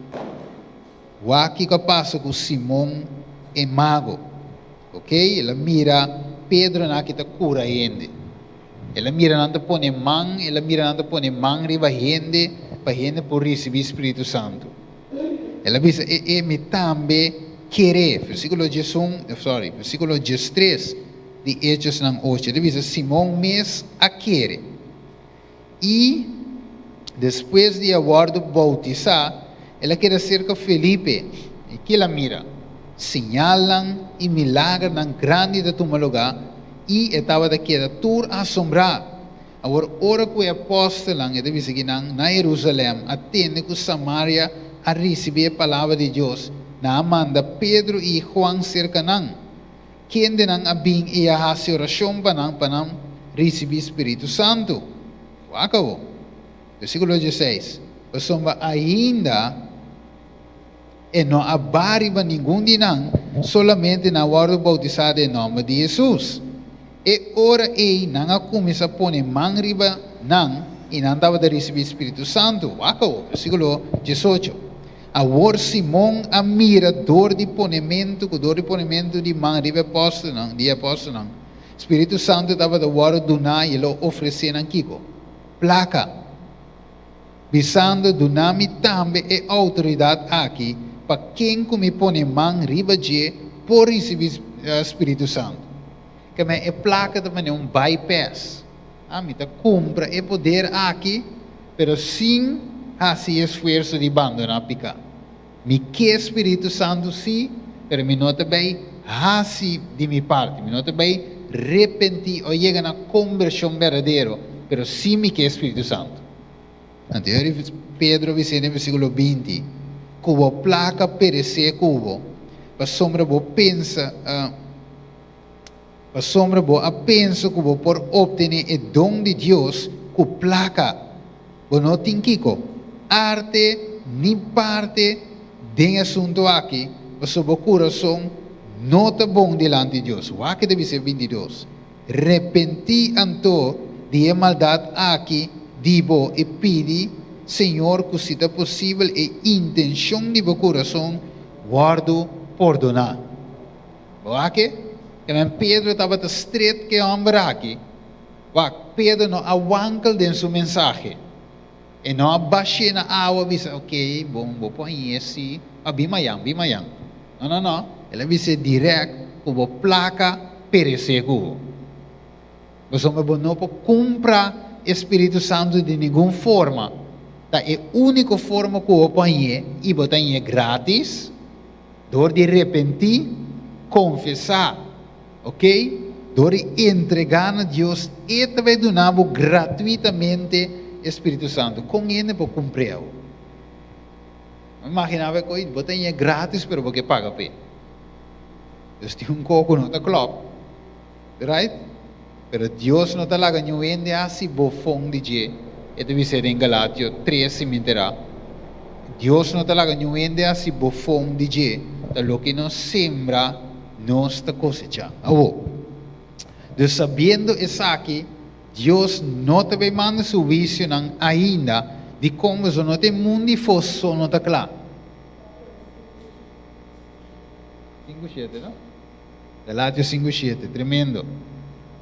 Wak kiko a pasa ku Simon e mago. Oke, el a mira Pedronan aki ta kura hende. El a mira nan ta pone man, el a mira nan ta pone man riba hende pa hende por risibí spiritu santu. El a bisa, E, e, mi tambe kere. Versíkulo diesun, sorry, versíkulo diestres di Hechosnan ocho. El a bisa, Simon mes a kere. I despues di a wòrdu boutisá, el a keda serka Felipe. I kila mira, señalnan i milagernan grandi ta tuma lugá, i e tabata keda tur asombrá. Awor, ora ku e apòstelnan, e ta bisa ki nan, na Herusalèm a tende ku Samaria a risibí e palabra di Dios, nan a manda Pedro i Juan serka nan, kendenan a bin i a hasi orashon pa nan pa nan risibí spiritu santu. Wak awor, versíkulo dieseis, Pasobra ainda e no a ba riba ningun di nan, solamente nan a wòrdu boutisá den nòmber di Hesus. E ora ei nan a kuminsá pone man riba nan i nan tabata risibí spiritu santu. Wak awor, versíkulo diesocho. Awor Simon a mira dor di ponementu ku dor di ponementu di man riba e apòstelnan, di e apòstelnan, spiritu santu tabata wòrdu duná i el a ofresé nan kiko? Plaka. Bisando, Duna mi tambe e outoridat aki pa ken ku mi pone man riba dje por risibí spiritu santu. Keme e plaka ta manera un bypass. Ah, mi ta kumpra e poder aki, pero sin hasi e esfuerso di bandoná piká. Mi ke spiritu santu sí, pero mi no ta bai hasi di mi parti. Mi no ta bai repentí o yega na kombershon berdadero, pero sí mi ke spiritu santu. Anto Pedro a bis'é den versíkulo 20, Ku bo plaka peresé ku bo, pasobra bo pensa, pasobra bo a pensa ku bo por optené e don di Dios ku plaka. Bo no tin kiko, arte ni parte den e asuntu aki, pasobra bo kurason no ta bon dilanti Dios. Wak e ta bis'é 22. Repentí anto di e maldat aki di bo i pidi Señor ku si ta posibel e intenshon di bo kurason wòrdu pordoná. Bo wak e? Kemen Pedro tabata stret ku e hòmber aki. Wak, Pedro no a wankel den su mensahe. E no a bash'é na awa bisa, ok, bon, bo por hañ'é si, a bin mayan, bin mayan. No, no, no, el a bis'é dirèkt ku bo plaka peresé ku bo. Pasobra bo no por kumpra e spiritu santu di ningun forma. Ta e úniko forma ku bo por hañ'é i bo ta hañ'é grátis, dor di repentí, konfesá, ok, dor di entregá na Dios, e ta bai duna bo gratuitamente e spiritu santu. Kon hende por kumpr'é awo? Imagina bo koe bo ta hañ'é grátis pero bo ke paga p'e. Dus tin un koko no ta klòp. Right? Pero Dios no ta laga niun hende hasi bofon di dje, e ta bis'é den Galatio tres si mi enterá. Dios no ta laga niun hende hasi bofon di dje, ta loke nos sembra nos ta kosechá. Awor, dus sabiendo esaki, Dios no ta bay manda su huisionan ainda, dikon boso no ta e mundu i fos so no ta kla? Sinku shete, no? Galatio sinku shete, tremendo.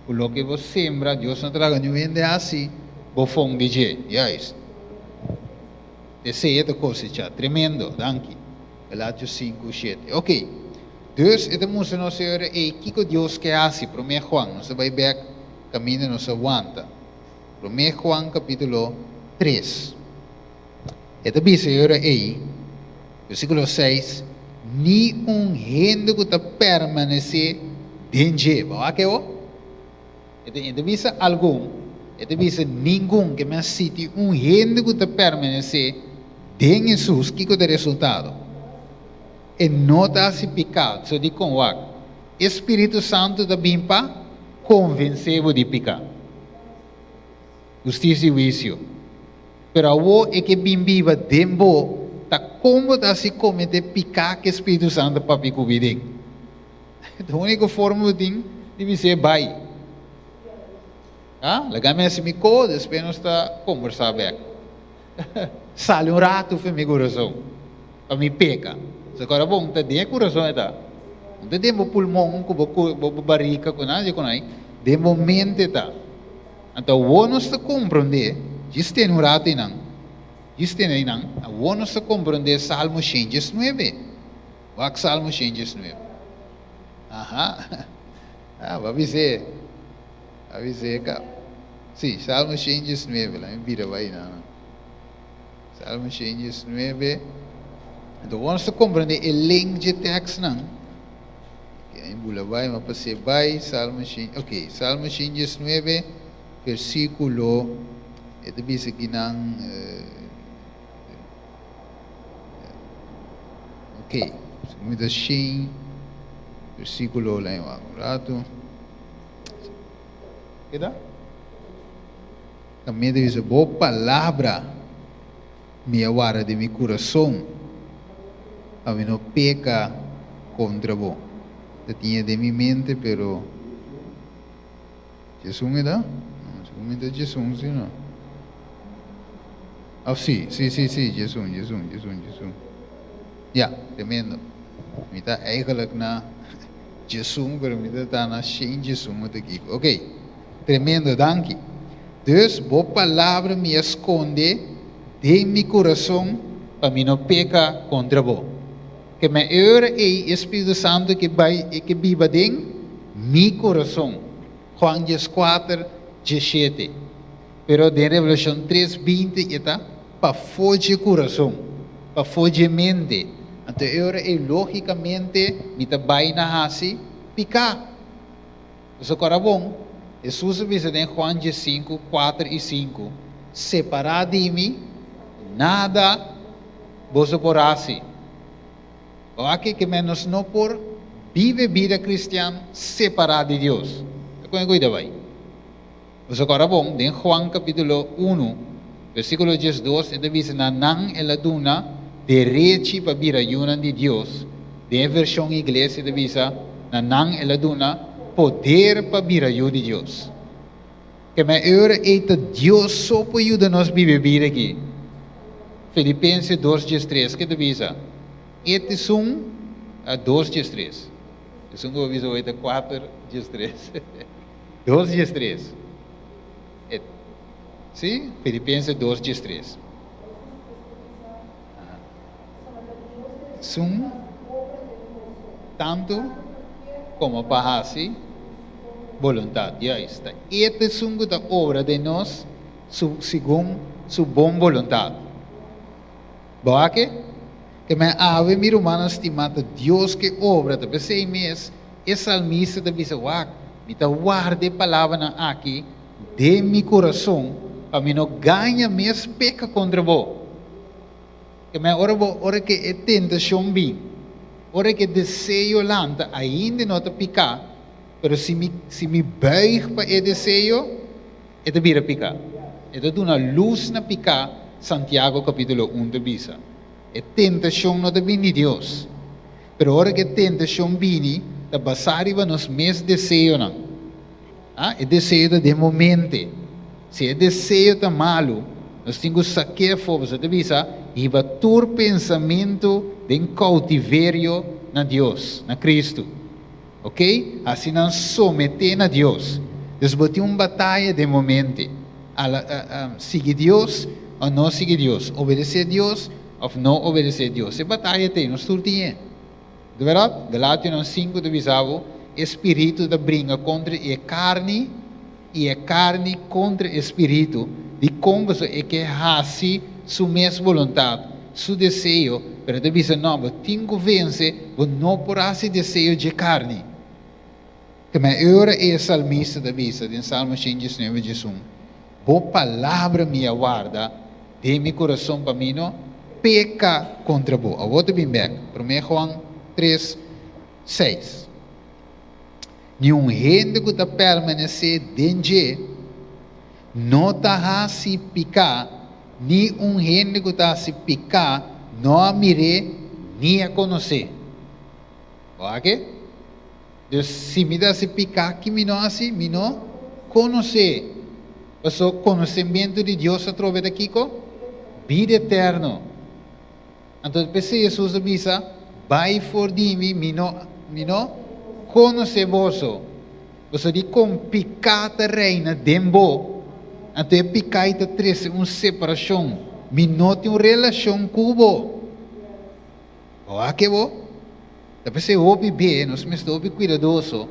Ku loke bo sembra, Dios no ta laga niun hende hasi bofon di dje. Juist. Esei e ta kosechá. Tremendo. Danki. Galatio sinku shete. Ok. Dus e ta mustra nos e ora ei kiko Dios ke hasi. Promé Juan. Nos ta bai bèk kaminda nos a wanta. Promé Juan kapítulo tres. E ta bisa e ora ei, versíkulo seis, Ni un hende ku ta permanesé den dje. Bo wak e o? E ta e ta bisa algun, e ta bisa ningun, ke men siti un hende ku ta permanesé. Den Hesus, kiko ta e resultado? E no ta hasi piká. So dikon? Wak, e Spiritu Santu ta bin pa konvensé bo di piká, hustisia i huisio. Pero awor e ke bin biba den bo, ta kon bo ta hasi kometé piká ku e Spiritu Santu papia ku bo den? E úniko forma bo tin di bis'é bai. Ah, laga mi hasi mi ko, despues nos ta kombersá bèk. Sali un ratu for mi kurason, pa mi peka. So kora bon, ta den e kurason e ta. No ta den bo pulmon ku bo bo barika ku nada ku nai, den bo mente ta. Anto awor nos ta komprondé, djis tene un ratu einan, djis tene einan, awor nos ta komprondé Salmo 119. Wak Salmo 119. Aha, ah, bo a bis'é. A bisa e Sí, Salmo 119, laga mi bira bai na Salmo 119. Anto, nos ta komprondé e link di tekstnan. Ok, bula bai, ma pas'é bai, Salmo 100, ok, Salmo 119, versíkulo, e ta bisa akinan, ok, 100, versíkulo, laga un ratu. Keda? Tambe ta bisa, Bo palabra mi a warda den mi kurason, pa mi no peka kontra bo. Ta tinha den mi mente, pero 11 e ta? No, segun mi ta 11 si no. Oh, si, si, si, si, 11, 11, 11, 11. Ja, tremendo. Mi ta eigenlijk na 11, pero mi ta na 111 aki. Ok, tremendo, danki. Dus, bo palabra mi a skonde den mi kurason pa mi no peka kontra bo. Ke men ora ei Spiritu Santu ke bai i ke biba den mi kurason. Juan 14, 17. Pero den Revelashon 3, 20 e ta pafó dje kurason, pafó dje mente. Anto e ora ei lógikamente mi ta bai na hasi piká. Pasobra kòrda bon, Hesus a bisa den Juan 15, 4 i 5, Separá di mi, nada boso por hasi. Awor ke men nos no por biba bida kristian separá di Dios. Kon e kuida bai? Pasobra kòrda bon, den Juan kapítulo 1, versíkulo 12, e ta bisa na nan el a duna derechi pa bira yunan di Dios. Den e vershon ingles e ta bisa na nan el a duna poder pa bira yu di Dios. Ke men ora ei ta Dios so por yuda nos biba bida aki. Filipenses 2, 3, ke ta bisa? E ta esun, 2, 3. Esun ku bo bisa hoy ta 4, 3. 2 13. E, sí? Filipenses 2 13. Esun tantu komo pa hasi boluntat. Juist. E ta esun ku ta obra den nos su, segun su bon boluntat. Bo a ke? Ke men awe mi rumannan stimá ta Dios ke obra, ta p'esei mes e salmista ta bisa, Wak, mi ta warda e palabranan aki den mi kurason pa mi no gaña mes peka kontra bo. Ke men ora bo, ora ke e tentashon bin, ora ke e deseo lanta, ainda no ta piká, pero si mi, si mi buig pa e deseo, E ta bira piká. E ta duna lus na piká, Santiago kapítulo un ta bisa. E tentashon no ta bini di Dios. Pero ora ku e tentashon bini, ta basá riba nos mes deseonan. A E deseo ta den bo mente. Si e deseo ta malu, nos tin ku sak'é afó. Pasobra ta bisa, Hiba tur pensamentu den koutiverio na Dios, na Kristu. Ok, hasi nan someté na Dios. Dus bo tin un bataya den bo mente. Ala, sigui Dios òf no sigui Dios, obedesé Dios òf no obedesé Dios. E bataya ta ei, nos tur tin e. Di bèrdat? Galationan 5 ta bisa bo, E spiritu ta bringa kontra e karni i e karni kontra e spiritu, dikon pasobra e ke hasi su mes boluntat, su deseo, pero ta bisa, No, bo tin ku vense, bo no por hasi deseo dje karni. Keme e ora ei e salmista ta bisa den Salmo 119, 11, Bo palabra mi a warda den mi kurason pa mi no peka kontra bo. Awor ta bin bek. Promé Juan 3, 6. Niun hende ku ta permanesé den dje no ta hasi piká, ni un hende ku ta hasi piká no a mir'é ni a konos'é. Bo a ke? Dus si mi ta hasi piká, ki mi no hasi? Mi no konos'é. Pasobra konosementu di Dios atrobe ta kiko? Bida eterno. Anto p'esei Hesus a bisa, Bai for di mi, mi no, mi no konosé boso. Boso di kon piká ta reina den bo, anto e piká ei ta trese un separashon. Mi no tin un relashon ku bo. Bo wak e bo? Ta p'esei hopi be nos mester hopi kuidadoso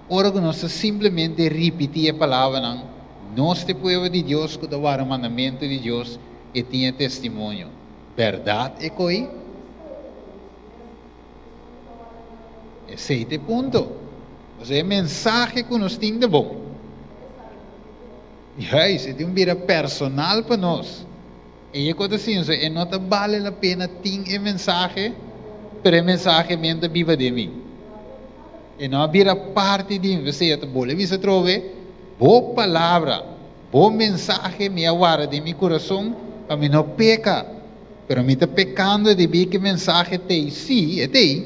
ora ku nos ta simplemente ripití e palabranan, Nos ta e pueblo di Dios ku ta warda mandamentu di Dios i tin e testimonio. Bèrdat e koi? Esei ta e punto. Pasobra e mensahe ku nos tin ta bon. Juist, e tin un bira personal pa nos. E ku ta sinti, e no ta bale la pena tin e mensahe, pero e mensahe men ta biba den mi. E no a bira parti di mi. P'esei e ta bole bisa atrobe, Bo palabra, bo mensahe mi a warda den mi kurason pa mi no peka. Pero mi ta pekando debí ku e mensahe t'ei. Sí, e t'ei,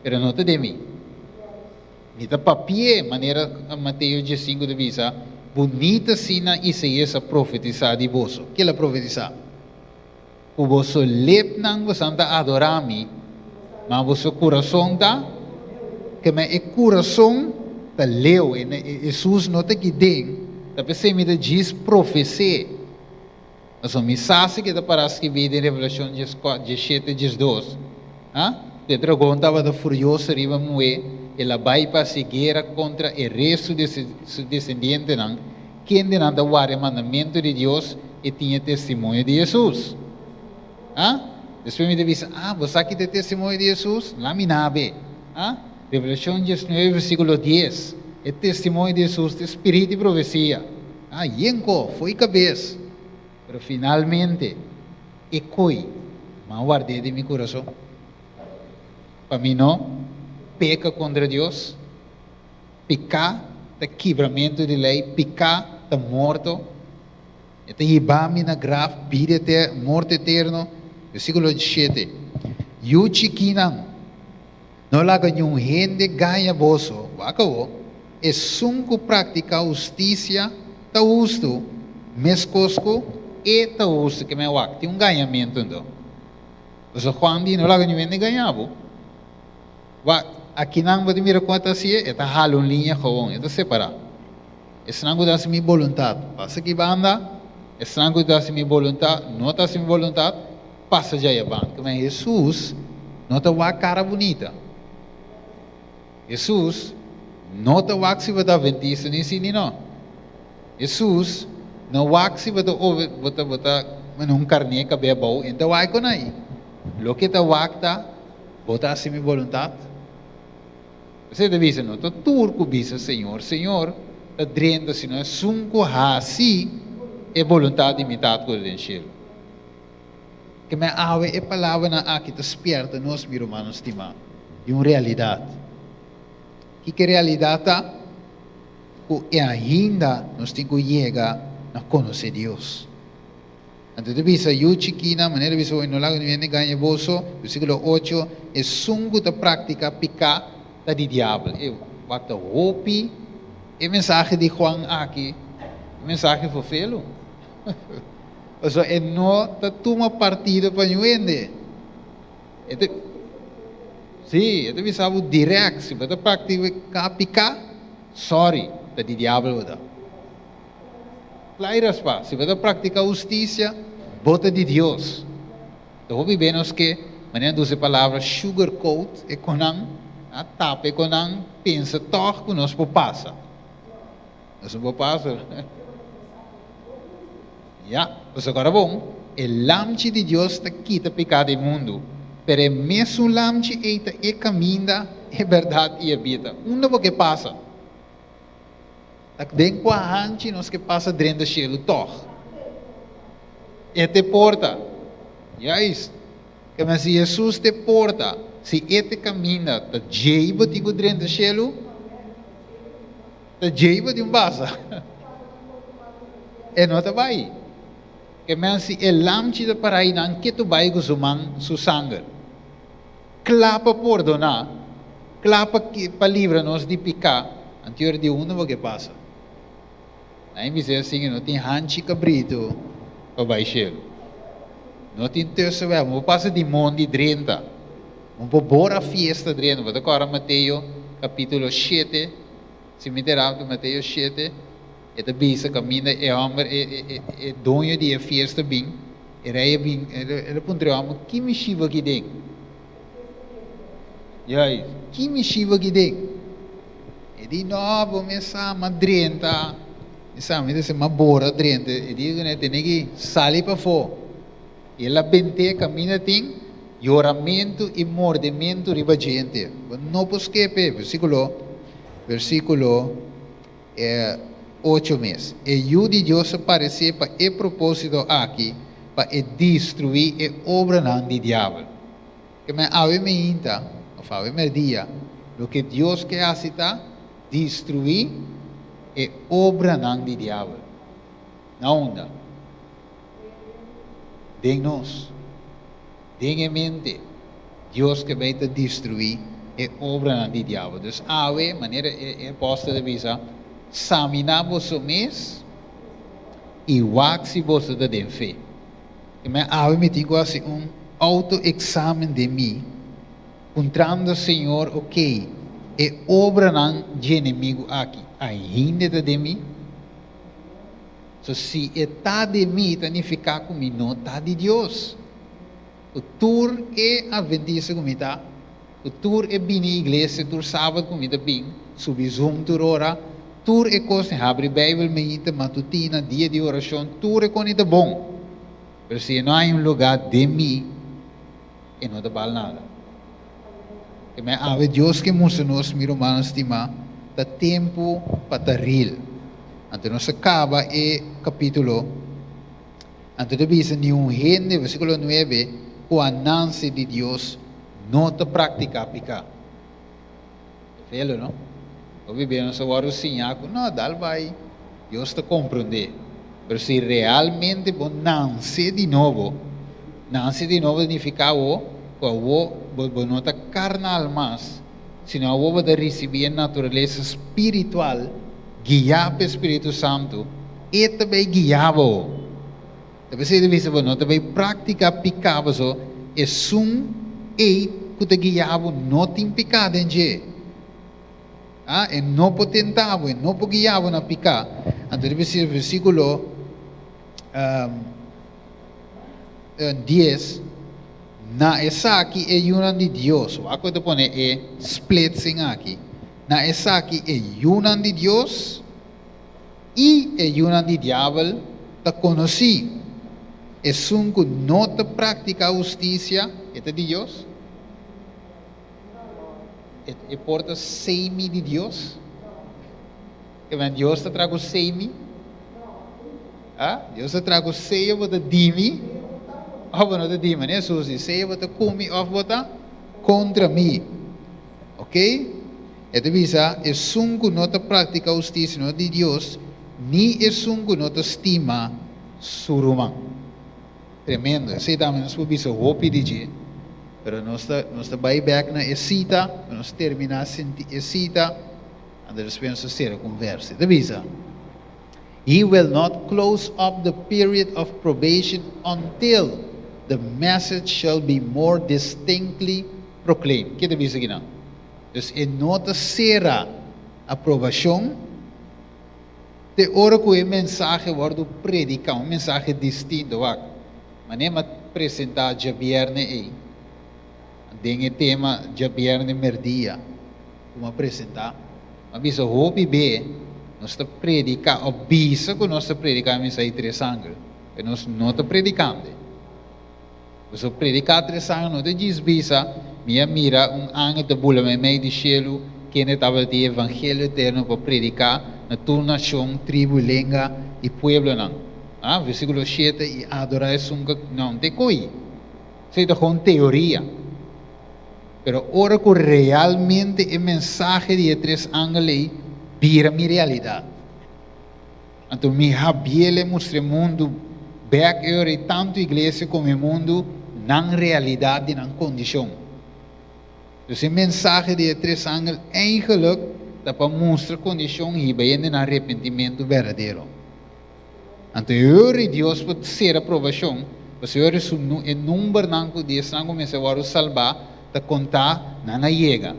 pero no ta den mi. Mi ta papi'é, manera Mateo diesinku ta bisa, Bunita asina Isaías a profetisá di boso. Ke el a profetisá? Ku boso lepnan bosan ta adorá mi, ma boso kurason ta kema. E kurason ta leu, e Hesus no ta aki den, ta p'esei mi ta djis profes'é. Pasobra mi sa si ke ta pará skibí den Revelashon diesshete, 12, Ha? Ku e dragon tabata furioso riba muhé, el a bai pa hasi guera kontra e restu di su desendientenan, kendenan ta warda e mandamentu di Dios i tin e testimonio di Hesus. Ha? Despues mi ta bisa, Ah, bo sa ki ta e testimonio di Hesus? La mi nabe. Ha? Revelashon 19, versíkulo 10, E testimonio di Hesus ta e spiritu di profesia. Ah, yenko, fo'i kabes. Pero finalmente, e koi m'a ward'é den mi kurason pa mi no peka kontra Dios. Piká ta kibramentu di lei, piká ta morto. E ta hiba mi na graf, bida eterno, morto eterno. Versíkulo 7, Yu chikinan, No laga niun hende gaña boso. Wak awor, esun ku praktiká hustisia ta hustu, meskos ku e ta hustu. Ke men wak, tin un gañamentu anto. Pasobra Juan di, No laga niun hende gaña bo. Wak, akinan bo ta mira kon e ta hasié, e ta hala un liña gewoon, e ta separá. Esnan ku ta hasi mi boluntat, pasa aki banda, esnan ku ta hasi mi boluntat, no ta hasi mi boluntat, Pasa djaya ban. Kema Hesus no ta wak kara bunita. Hesus no ta wak si bo ta adventista ni si ni no. Hesus no wak si bo ta obe bo ta bo ta mane un karné kabé abou en ta wak kon ai. Loke ta wak ta bo ta hasi mi boluntat. Esei ta bisa no ta tur ku bisa Señor, Señor ta drenta sino esun ku hasi e boluntat di mi Tata ku ta den shelu. Ke men awe e palabranan aki ta spierta nos, mi rumannan stimá, di un realidat. Kiko e realidat ta? Ku e ainda nos tin ku yega na konosé Dios. Anto ta bisa, Yu chikinan, manera ta bisa hoy, no laga niun hende gaña boso, versíkulo ocho, Esun ku ta praktiká piká ta di diabel. E wak ta hopi e mensahe di Juan aki, e mensahe fofelu. Pasobra e no ta tuma partido pa niun hende. E ta, sí, e ta bisa bo direct, si bo ta practica pica, sorry, ta di diabel bo ta. Plai raspa, si bo ta practica husticia, bo ta di Dios. Ta hopi be nos ke, manera nan ta usa e palabra sugar coat e konan, a tapa e konan, pensa tog ku nos por pasa. Nos no por pasa. Ya, pasobra ora bon, e Lamchi di Dios ta kita piká di mundu, pero e mesun Lamchi ei ta e kaminda, e bèrdat i e bida. Unda bo ke pasa? Ta den kua hanchi nos ke pasa drenta shelu tòg? E ta e porta. Juist. Ke men si Hesus ta e porta, si E ta e kaminda, ta djei bo tin ku drenta shelu? Ta djei bo tin pasa? E no ta bai. Ke men si e lamchi ta para einan, ke tu bai ku su man, su sanger? Kla pa pordoná, kla pa pa libra nos di piká, anto di unda bo ke pasa? Nan bisa asin, no tin hanchi kabritu pa bai shelu. No tin tussenweg, bo pasa di mondi drenta. Bo por bora fiesta drenta. Bo ta kòrda Mateo kapítulo 7, si mi ta rápido, Mateo 7, e ta bisa kaminda e hòmber, e doño di e fiesta bin, e rei bin, el a puntra e hòmber, ki mi shiba aki den? Juist, ki mi shiba aki den? E di, no, bo mes sa, m'a drenta, mi sa, mi ta bisa, m'a bora drenta. E di kuné, tene ki sali pafó. I el a bent'é kaminda tin yoramentu i mordementu riba djente. Bo no por skepe. Versíkulo, versíkulo 8 mes. E Yu di Dios a paresé pa e propósito aki, pa e destruí e obranan di diabel. Ke men awe mainta, òf awe mèrdia, loke Dios ke hasi ta destruí e obranan di diabel. Na unda? Den nos. Den e mente. Dios ke bai ta destruí e obranan di diabel. Dus awe, manera e apòstel a bisa, saminá boso mes i wak si boso ta den fe. Ke men awe mi tin ku hasi un auto-examen den mi, puntrando Señor, ok, e obranan di enemigu aki ainda ta den mi? So si e ta den mi, ta nifiká ku mi no ta di Dios. Ku tur e adventista ku mi ta, ku tur e bini iglesia tur sabat ku mi ta bin, subi Zoom tur ora, tur e kos, habri Beibel mainta, matutina, dia di orashon, tur e kos ta bon. Pero si no hay un lugá den mi, e no ta bal nada. Ke men awe Dios ke mustra nos, mi rumannan stimá, ta tempu pa ta real. Anto nos a kaba e kapítulo, anto ta bisa niun hende, versíkulo 9, ku a nanse di Dios no ta praktiká piká. Velo, no? Hopi bia nos a wòrdu siñá ku no, dal bai, Dios ta komprondé. Pero si realmente bo nanse di nobo, nanse di nobo signifiká awo ku awo bo no ta karnal mas, sino awo bo ta risibí e naturalesa spiritual guiá pa e Spiritu Santu, e ta bai guiá bo. Ta p'esei ta bisa bo no ta bai praktiká piká paso esun ei ku ta guiá bo no tin piká den dje. Ah, e no por tentá bo, e no por guiá bo na piká. Anto ta bisa versíkulo 10, Na esaki e yunan di Dios, wak ku e ta pone e splitsing aki, na esaki e yunan di Dios i e yunan di diabel ta konosí. Esun ku no ta praktiká hustisia, e ta di Dios? E por ta semi di Dios? Ke men Dios ta traha ku semi? Ah, Dios ta traha ku sea bo ta di mi òf bo no ta di mi. Manera Hesus di, sea bo ta ku mi òf bo ta kontra mi. Ok? E ta bisa, esun ku no ta praktiká hustisia no ta di Dios, ni esun ku no ta stima su ruman. Tremendo. Esei tambe nos por bisa hopi di dje, pero nos ta nos ta bai bek na e sita, pa nos terminá sinti e sita, anto despues nos ta sera ku un verse. E ta bisa, He will not close up the period of probation until the message shall be more distinctly proclaimed. Ke ta bisa kinan? Dus e no ta sera aprobashon te ora ku e mensahe wòrdu prediká, un mensahe distinto. Wak, manera mi a presentá djabièrnè ei, den e tema djabièrnè mèrdia ku mi a presentá, mi a bisa hopi be nos ta prediká òf bisa ku nos ta prediká e mensahe di tres angel, pero nos no ta predikando. Pasobra prediká tres angel no ta djis bisa, Mi a mira un angel ta bula meimei di shelu, kende tabata tin e evangelio eterno pa prediká na tur nashon, tribu, lenga i pueblonan. Ah, versíkulo 7, i adorá esun ku. No, no ta e koi. Esei ta gewoon teoria. Pero ora ku realmente e mensahe di e tres angel ei bira mi realidat, anto mi habiel e mustra e mundu bek e ora ei, tantu iglesia komo e mundu, nan realidat di nan kondishon. Dus e mensahe di e tres angel eigenlik ta pa mustra kondishon hiba hende na arepentimentu berdadero. Anto e ora ei Dios por sera probashon, pasobra e ora su e numbernan ku di esnan ku mester wòrdu salbá ta kontá, nan a yega.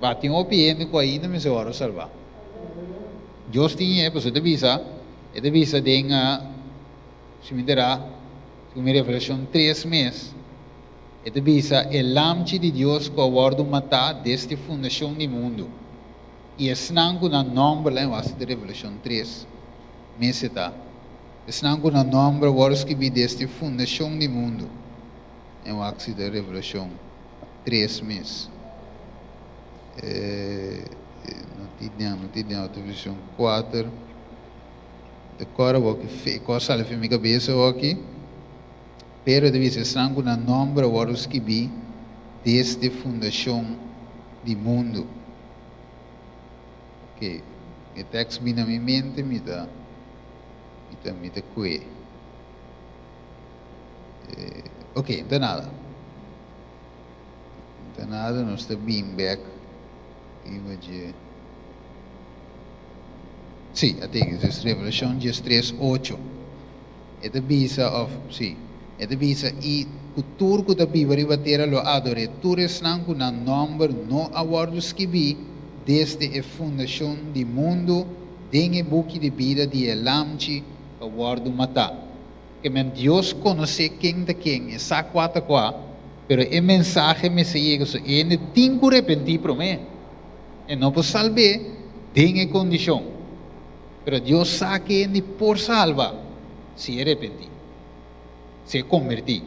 Ba tin hopi hende ku ainda mester wòrdu salbá. Dios tin e, pasobra e ta bisa, e ta bisa den, si mi ta ra, segun mi Revelashon tres mes, e ta bisa, E Lamchi di Dios ku a wòrdu matá desde fundashon di mundu, i esnan ku nan nòmber, la e wak si ta Revelashon tres. Mester ta. Esnan ku nan nòmber wòrdu skibí desde fundashon di mundu. En wak si ta Revelashon tres mes. No tin den, no tin den otro vershon kuater. Ta kòrda bo ki fe, kos sali for mi kabes awoki. Pero e ta bisa esnan ku nan nòmber wòrdu skibí desde fundashon di mundu. Ok, e tekst bin na mi mente, mi ta, mi ta, mi ta kue. Ok, no ta nada. No ta nada, nos ta bin bek riba dje. Sí, a teken, dus Revelashon diestres ocho. E ta bisa, òf, sí, e ta bisa, i ku tur ku ta biba riba tera lo ador'é, tur esnan ku nan nòmber no a wòrdu skibí desde e fundashon di mundu den e buki di bida di e Lamchi ku a wòrdu matá. Ke men Dios konosé ken ta ken, e sa kua ta kua, pero e mensahe mester yega so e hende tin ku repentí promé. E no por salb'é den e kondishon. Pero Dios sa ke hende por salba si e repentí, si e kombertí.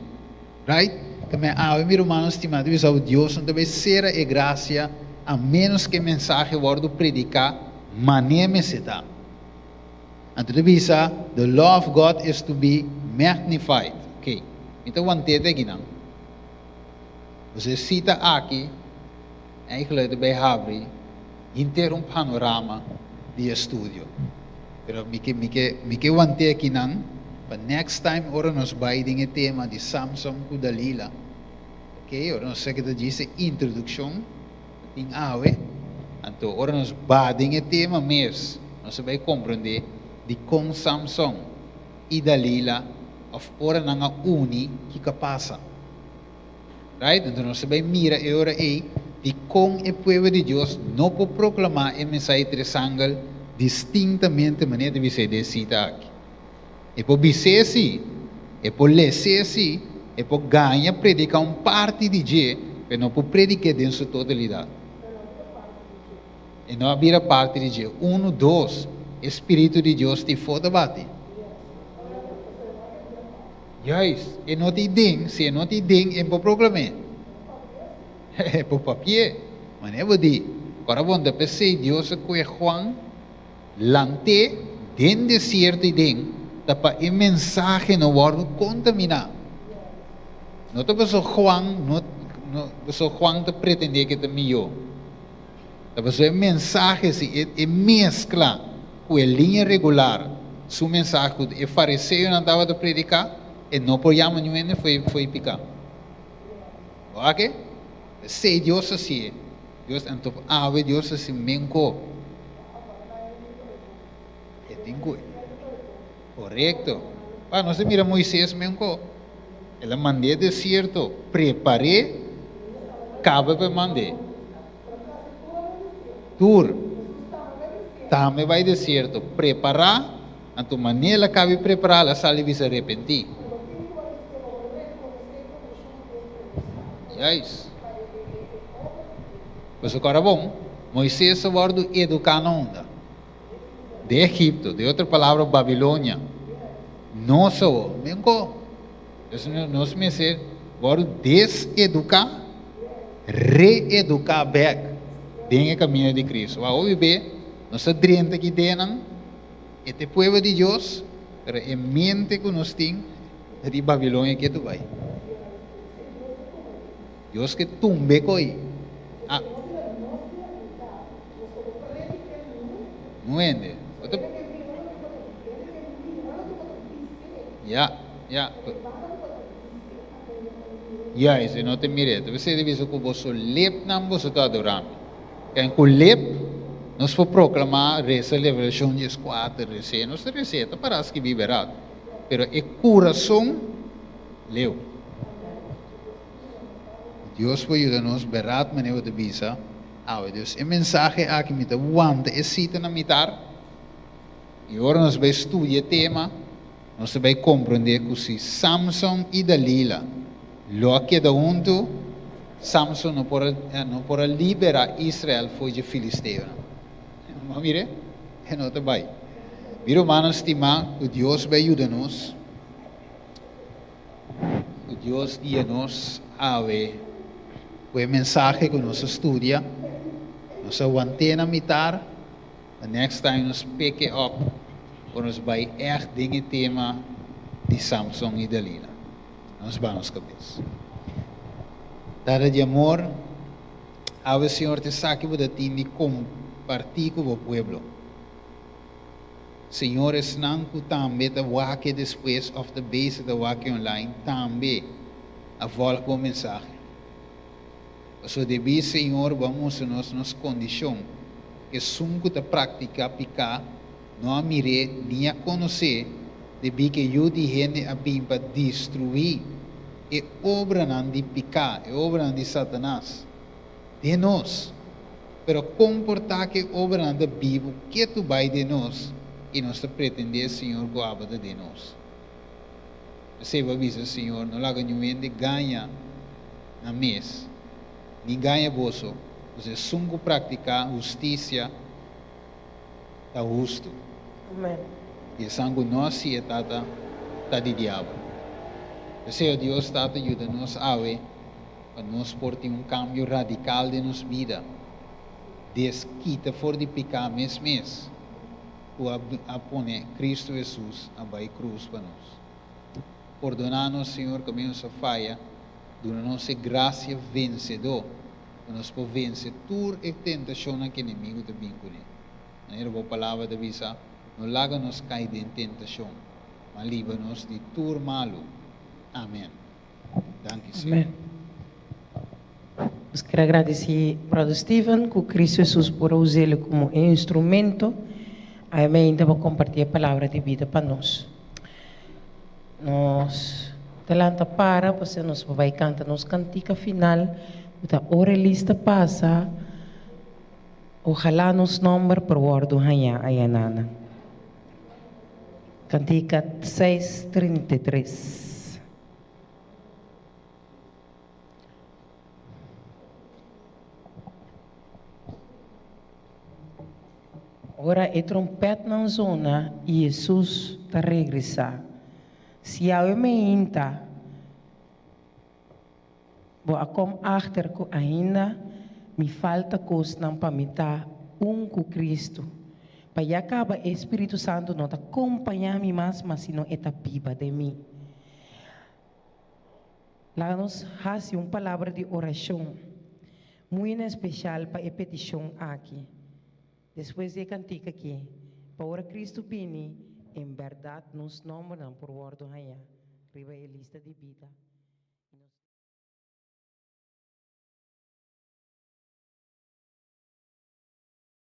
Right? Ta men awe, mi rumannan stimá, ta bisa bo Dios no ta bai sera e grasia a ménos ke e mensahe wòrdu prediká manera mester ta. Anto ta bisa, The law of God is to be magnified. Ok, mi ta want'é te akinan. Pasobra e sita aki Eigenlijk ta bay habri henter un panorama di estudio. Pero mi ke mi ke mi ke want'é akinan pa next time ora nos bay den e tema di Samson ku Dalila. Ok, ora nos sa ke ta djis e introdukshon ku tin awe, anto ora nos ba den e tema mes nos ta bay komprondé dikon Samson i Dalila òf ora nan a uni kiko a pasa. Right? Enton nos ta bai mira e ora ei dikon e pueblo di Dios no por proklamá e mensahe tresangel distintamente manera ta bis'é den e sita aki. E por bis'é sí, e por les'é sí, e por gaña prediká un parti di dje, pero no por predik'é den su totalidat. E no a bira parti di dje. Unu, dos, e spiritu di Dios tin for ta bati. Juist, e no tin den, si e no tin den, e por proclam'é. E por papi'é. Manera bo di, Ora bon ta p'esei Dios a kohe Juan, lant'é den desierto i den, ta pa e mensahe no wòrdu kontaminá. No ta pasobra Juan no, no pasobra Juan ta pretendé ku e ta mihó. Ta pasobra e mensahe si e e meskla ku e liña regular su mensahe ku e fariseonan tabata prediká, e no por yama niun hende fo'i fo'i piká. Bo wak e? Esei Dios a hasié. Dios anto awe Dios a hasi menko. E tin ku Korekto. Pa nos a mira Moises menko. El a mand'é desierto, prepar'é, kaba pa e mand'é. Tur tambe bai desierto prepará, anto manera el a kabi prepará el a sali bisa arepentí. Juist. Pasobra kòrda bon, Moises a wòrdu eduká na unda? Den Egipto, den otro palabra Babilonia. Nos awor, menko. Nos mester wòrdu deseduká, reeduká bèk den e kaminda di Cristo. Wak hopi be nos ta drenta ki denan, e ta e pueblo di Dios, pero e mente ku nos tin ta di Babilonia ketu bai. Dios ke tumbe koi. Ah. No hende. Ya, ya. Ya, ese no te mire. Te bisa bisa ku boso lepnan boso ta adorá mi. Ken ku lep nos por proklamá resa Revelashon 14, res'é. Nos ta res'é, ta pará skibí berat. Pero e kurason leu. Dios por yuda nos berat manera bo ta bisa awe. Dus e mensahe aki mi ta wanta e sita na mitar i ora nos bai studia e tema nos ta bai komprondé ku si Samson i Dalila lo a keda huntu, Samson no por a no por a liberá Israel for dje filisteonan. Bo a mira? E no ta bai. Mi rumannan stimá, ku Dios bai yuda nos. Ku Dios guia nos awe ku e mensahe ku nos a studia. Nos a want'é na mitar, pa next time nos pick e up ora nos bai ègt den e tema di Samson i Dalila. Nos baha nos kabes. Tata di amor, awe Señor ta esaki bo ta tin di kompartí ku bo pueblo. Señor esnan cu tambe ta wak-e despues of ta bezig ta wak-e online tambe a volg bo mensahe. Pasobra debí Señor bo a mustra nos nos condicion, esun cu ta practica pica no a mir'é ni a conocé, debí cu e Yu di hende a bin pa destruí e obranan di pica, e obranan di Satanas. Den nos. Pero kon por ta ku e obranan ta bibu ketu bai den nos i nos ta pretendé Señor ku abo ta den nos? P'esei bo a bisa, Señor, no laga niun hende gaña nan mes, ni gaña boso, pasobra esun ku praktiká hustisia ta hustu, i esan ku no hasié, Tata, ta di diabel. P'esei, o Dios Tata, yuda nos awe. Pa nos por tin un kambio radikal den nos bida, des kita for di piká mes mes ku a a pone Kristu Hesus a bai krus pa nos. Pordoná nos, Señor, kaminda nos a faya, duna nos e grasia vensedó pa nos por vense tur e tentashonnan ku enemigu ta bin kuné. Manera Bo Palabra ta bisa, No laga nos kai den tentashon, ma libra nos di tur malu. Amen. Danki Señor. Amen. Nos kier a gradeci Brother Steven cu Cristo Jesus por a usele como e instrumento awe ainda pa comparti e palabra di bida pa nos. Nos ta lanta para pasobra nos por bay canta nos cantica final cu ta Ora e Lista Pasa. Ojalá nos nomber por wordo haña ayanana. Kantika 633. Ora e trompetnan zona i Hesus ta regresá. Si awe meinta bo a kom achter ku ainda mi falta kosnan pa mi ta un ku Kristu, pa ya kaba e Spiritu Santu no ta kompañá mi mas, ma sino e ta biba den mi. Laga nos hasi un palabra di orashon muy en espeshal pa e petishon aki. Despues di e kantika aki, pa ora Kristu bini, en bèrdat nos nòmbernan por wòrdu hañá riba e lista di bida.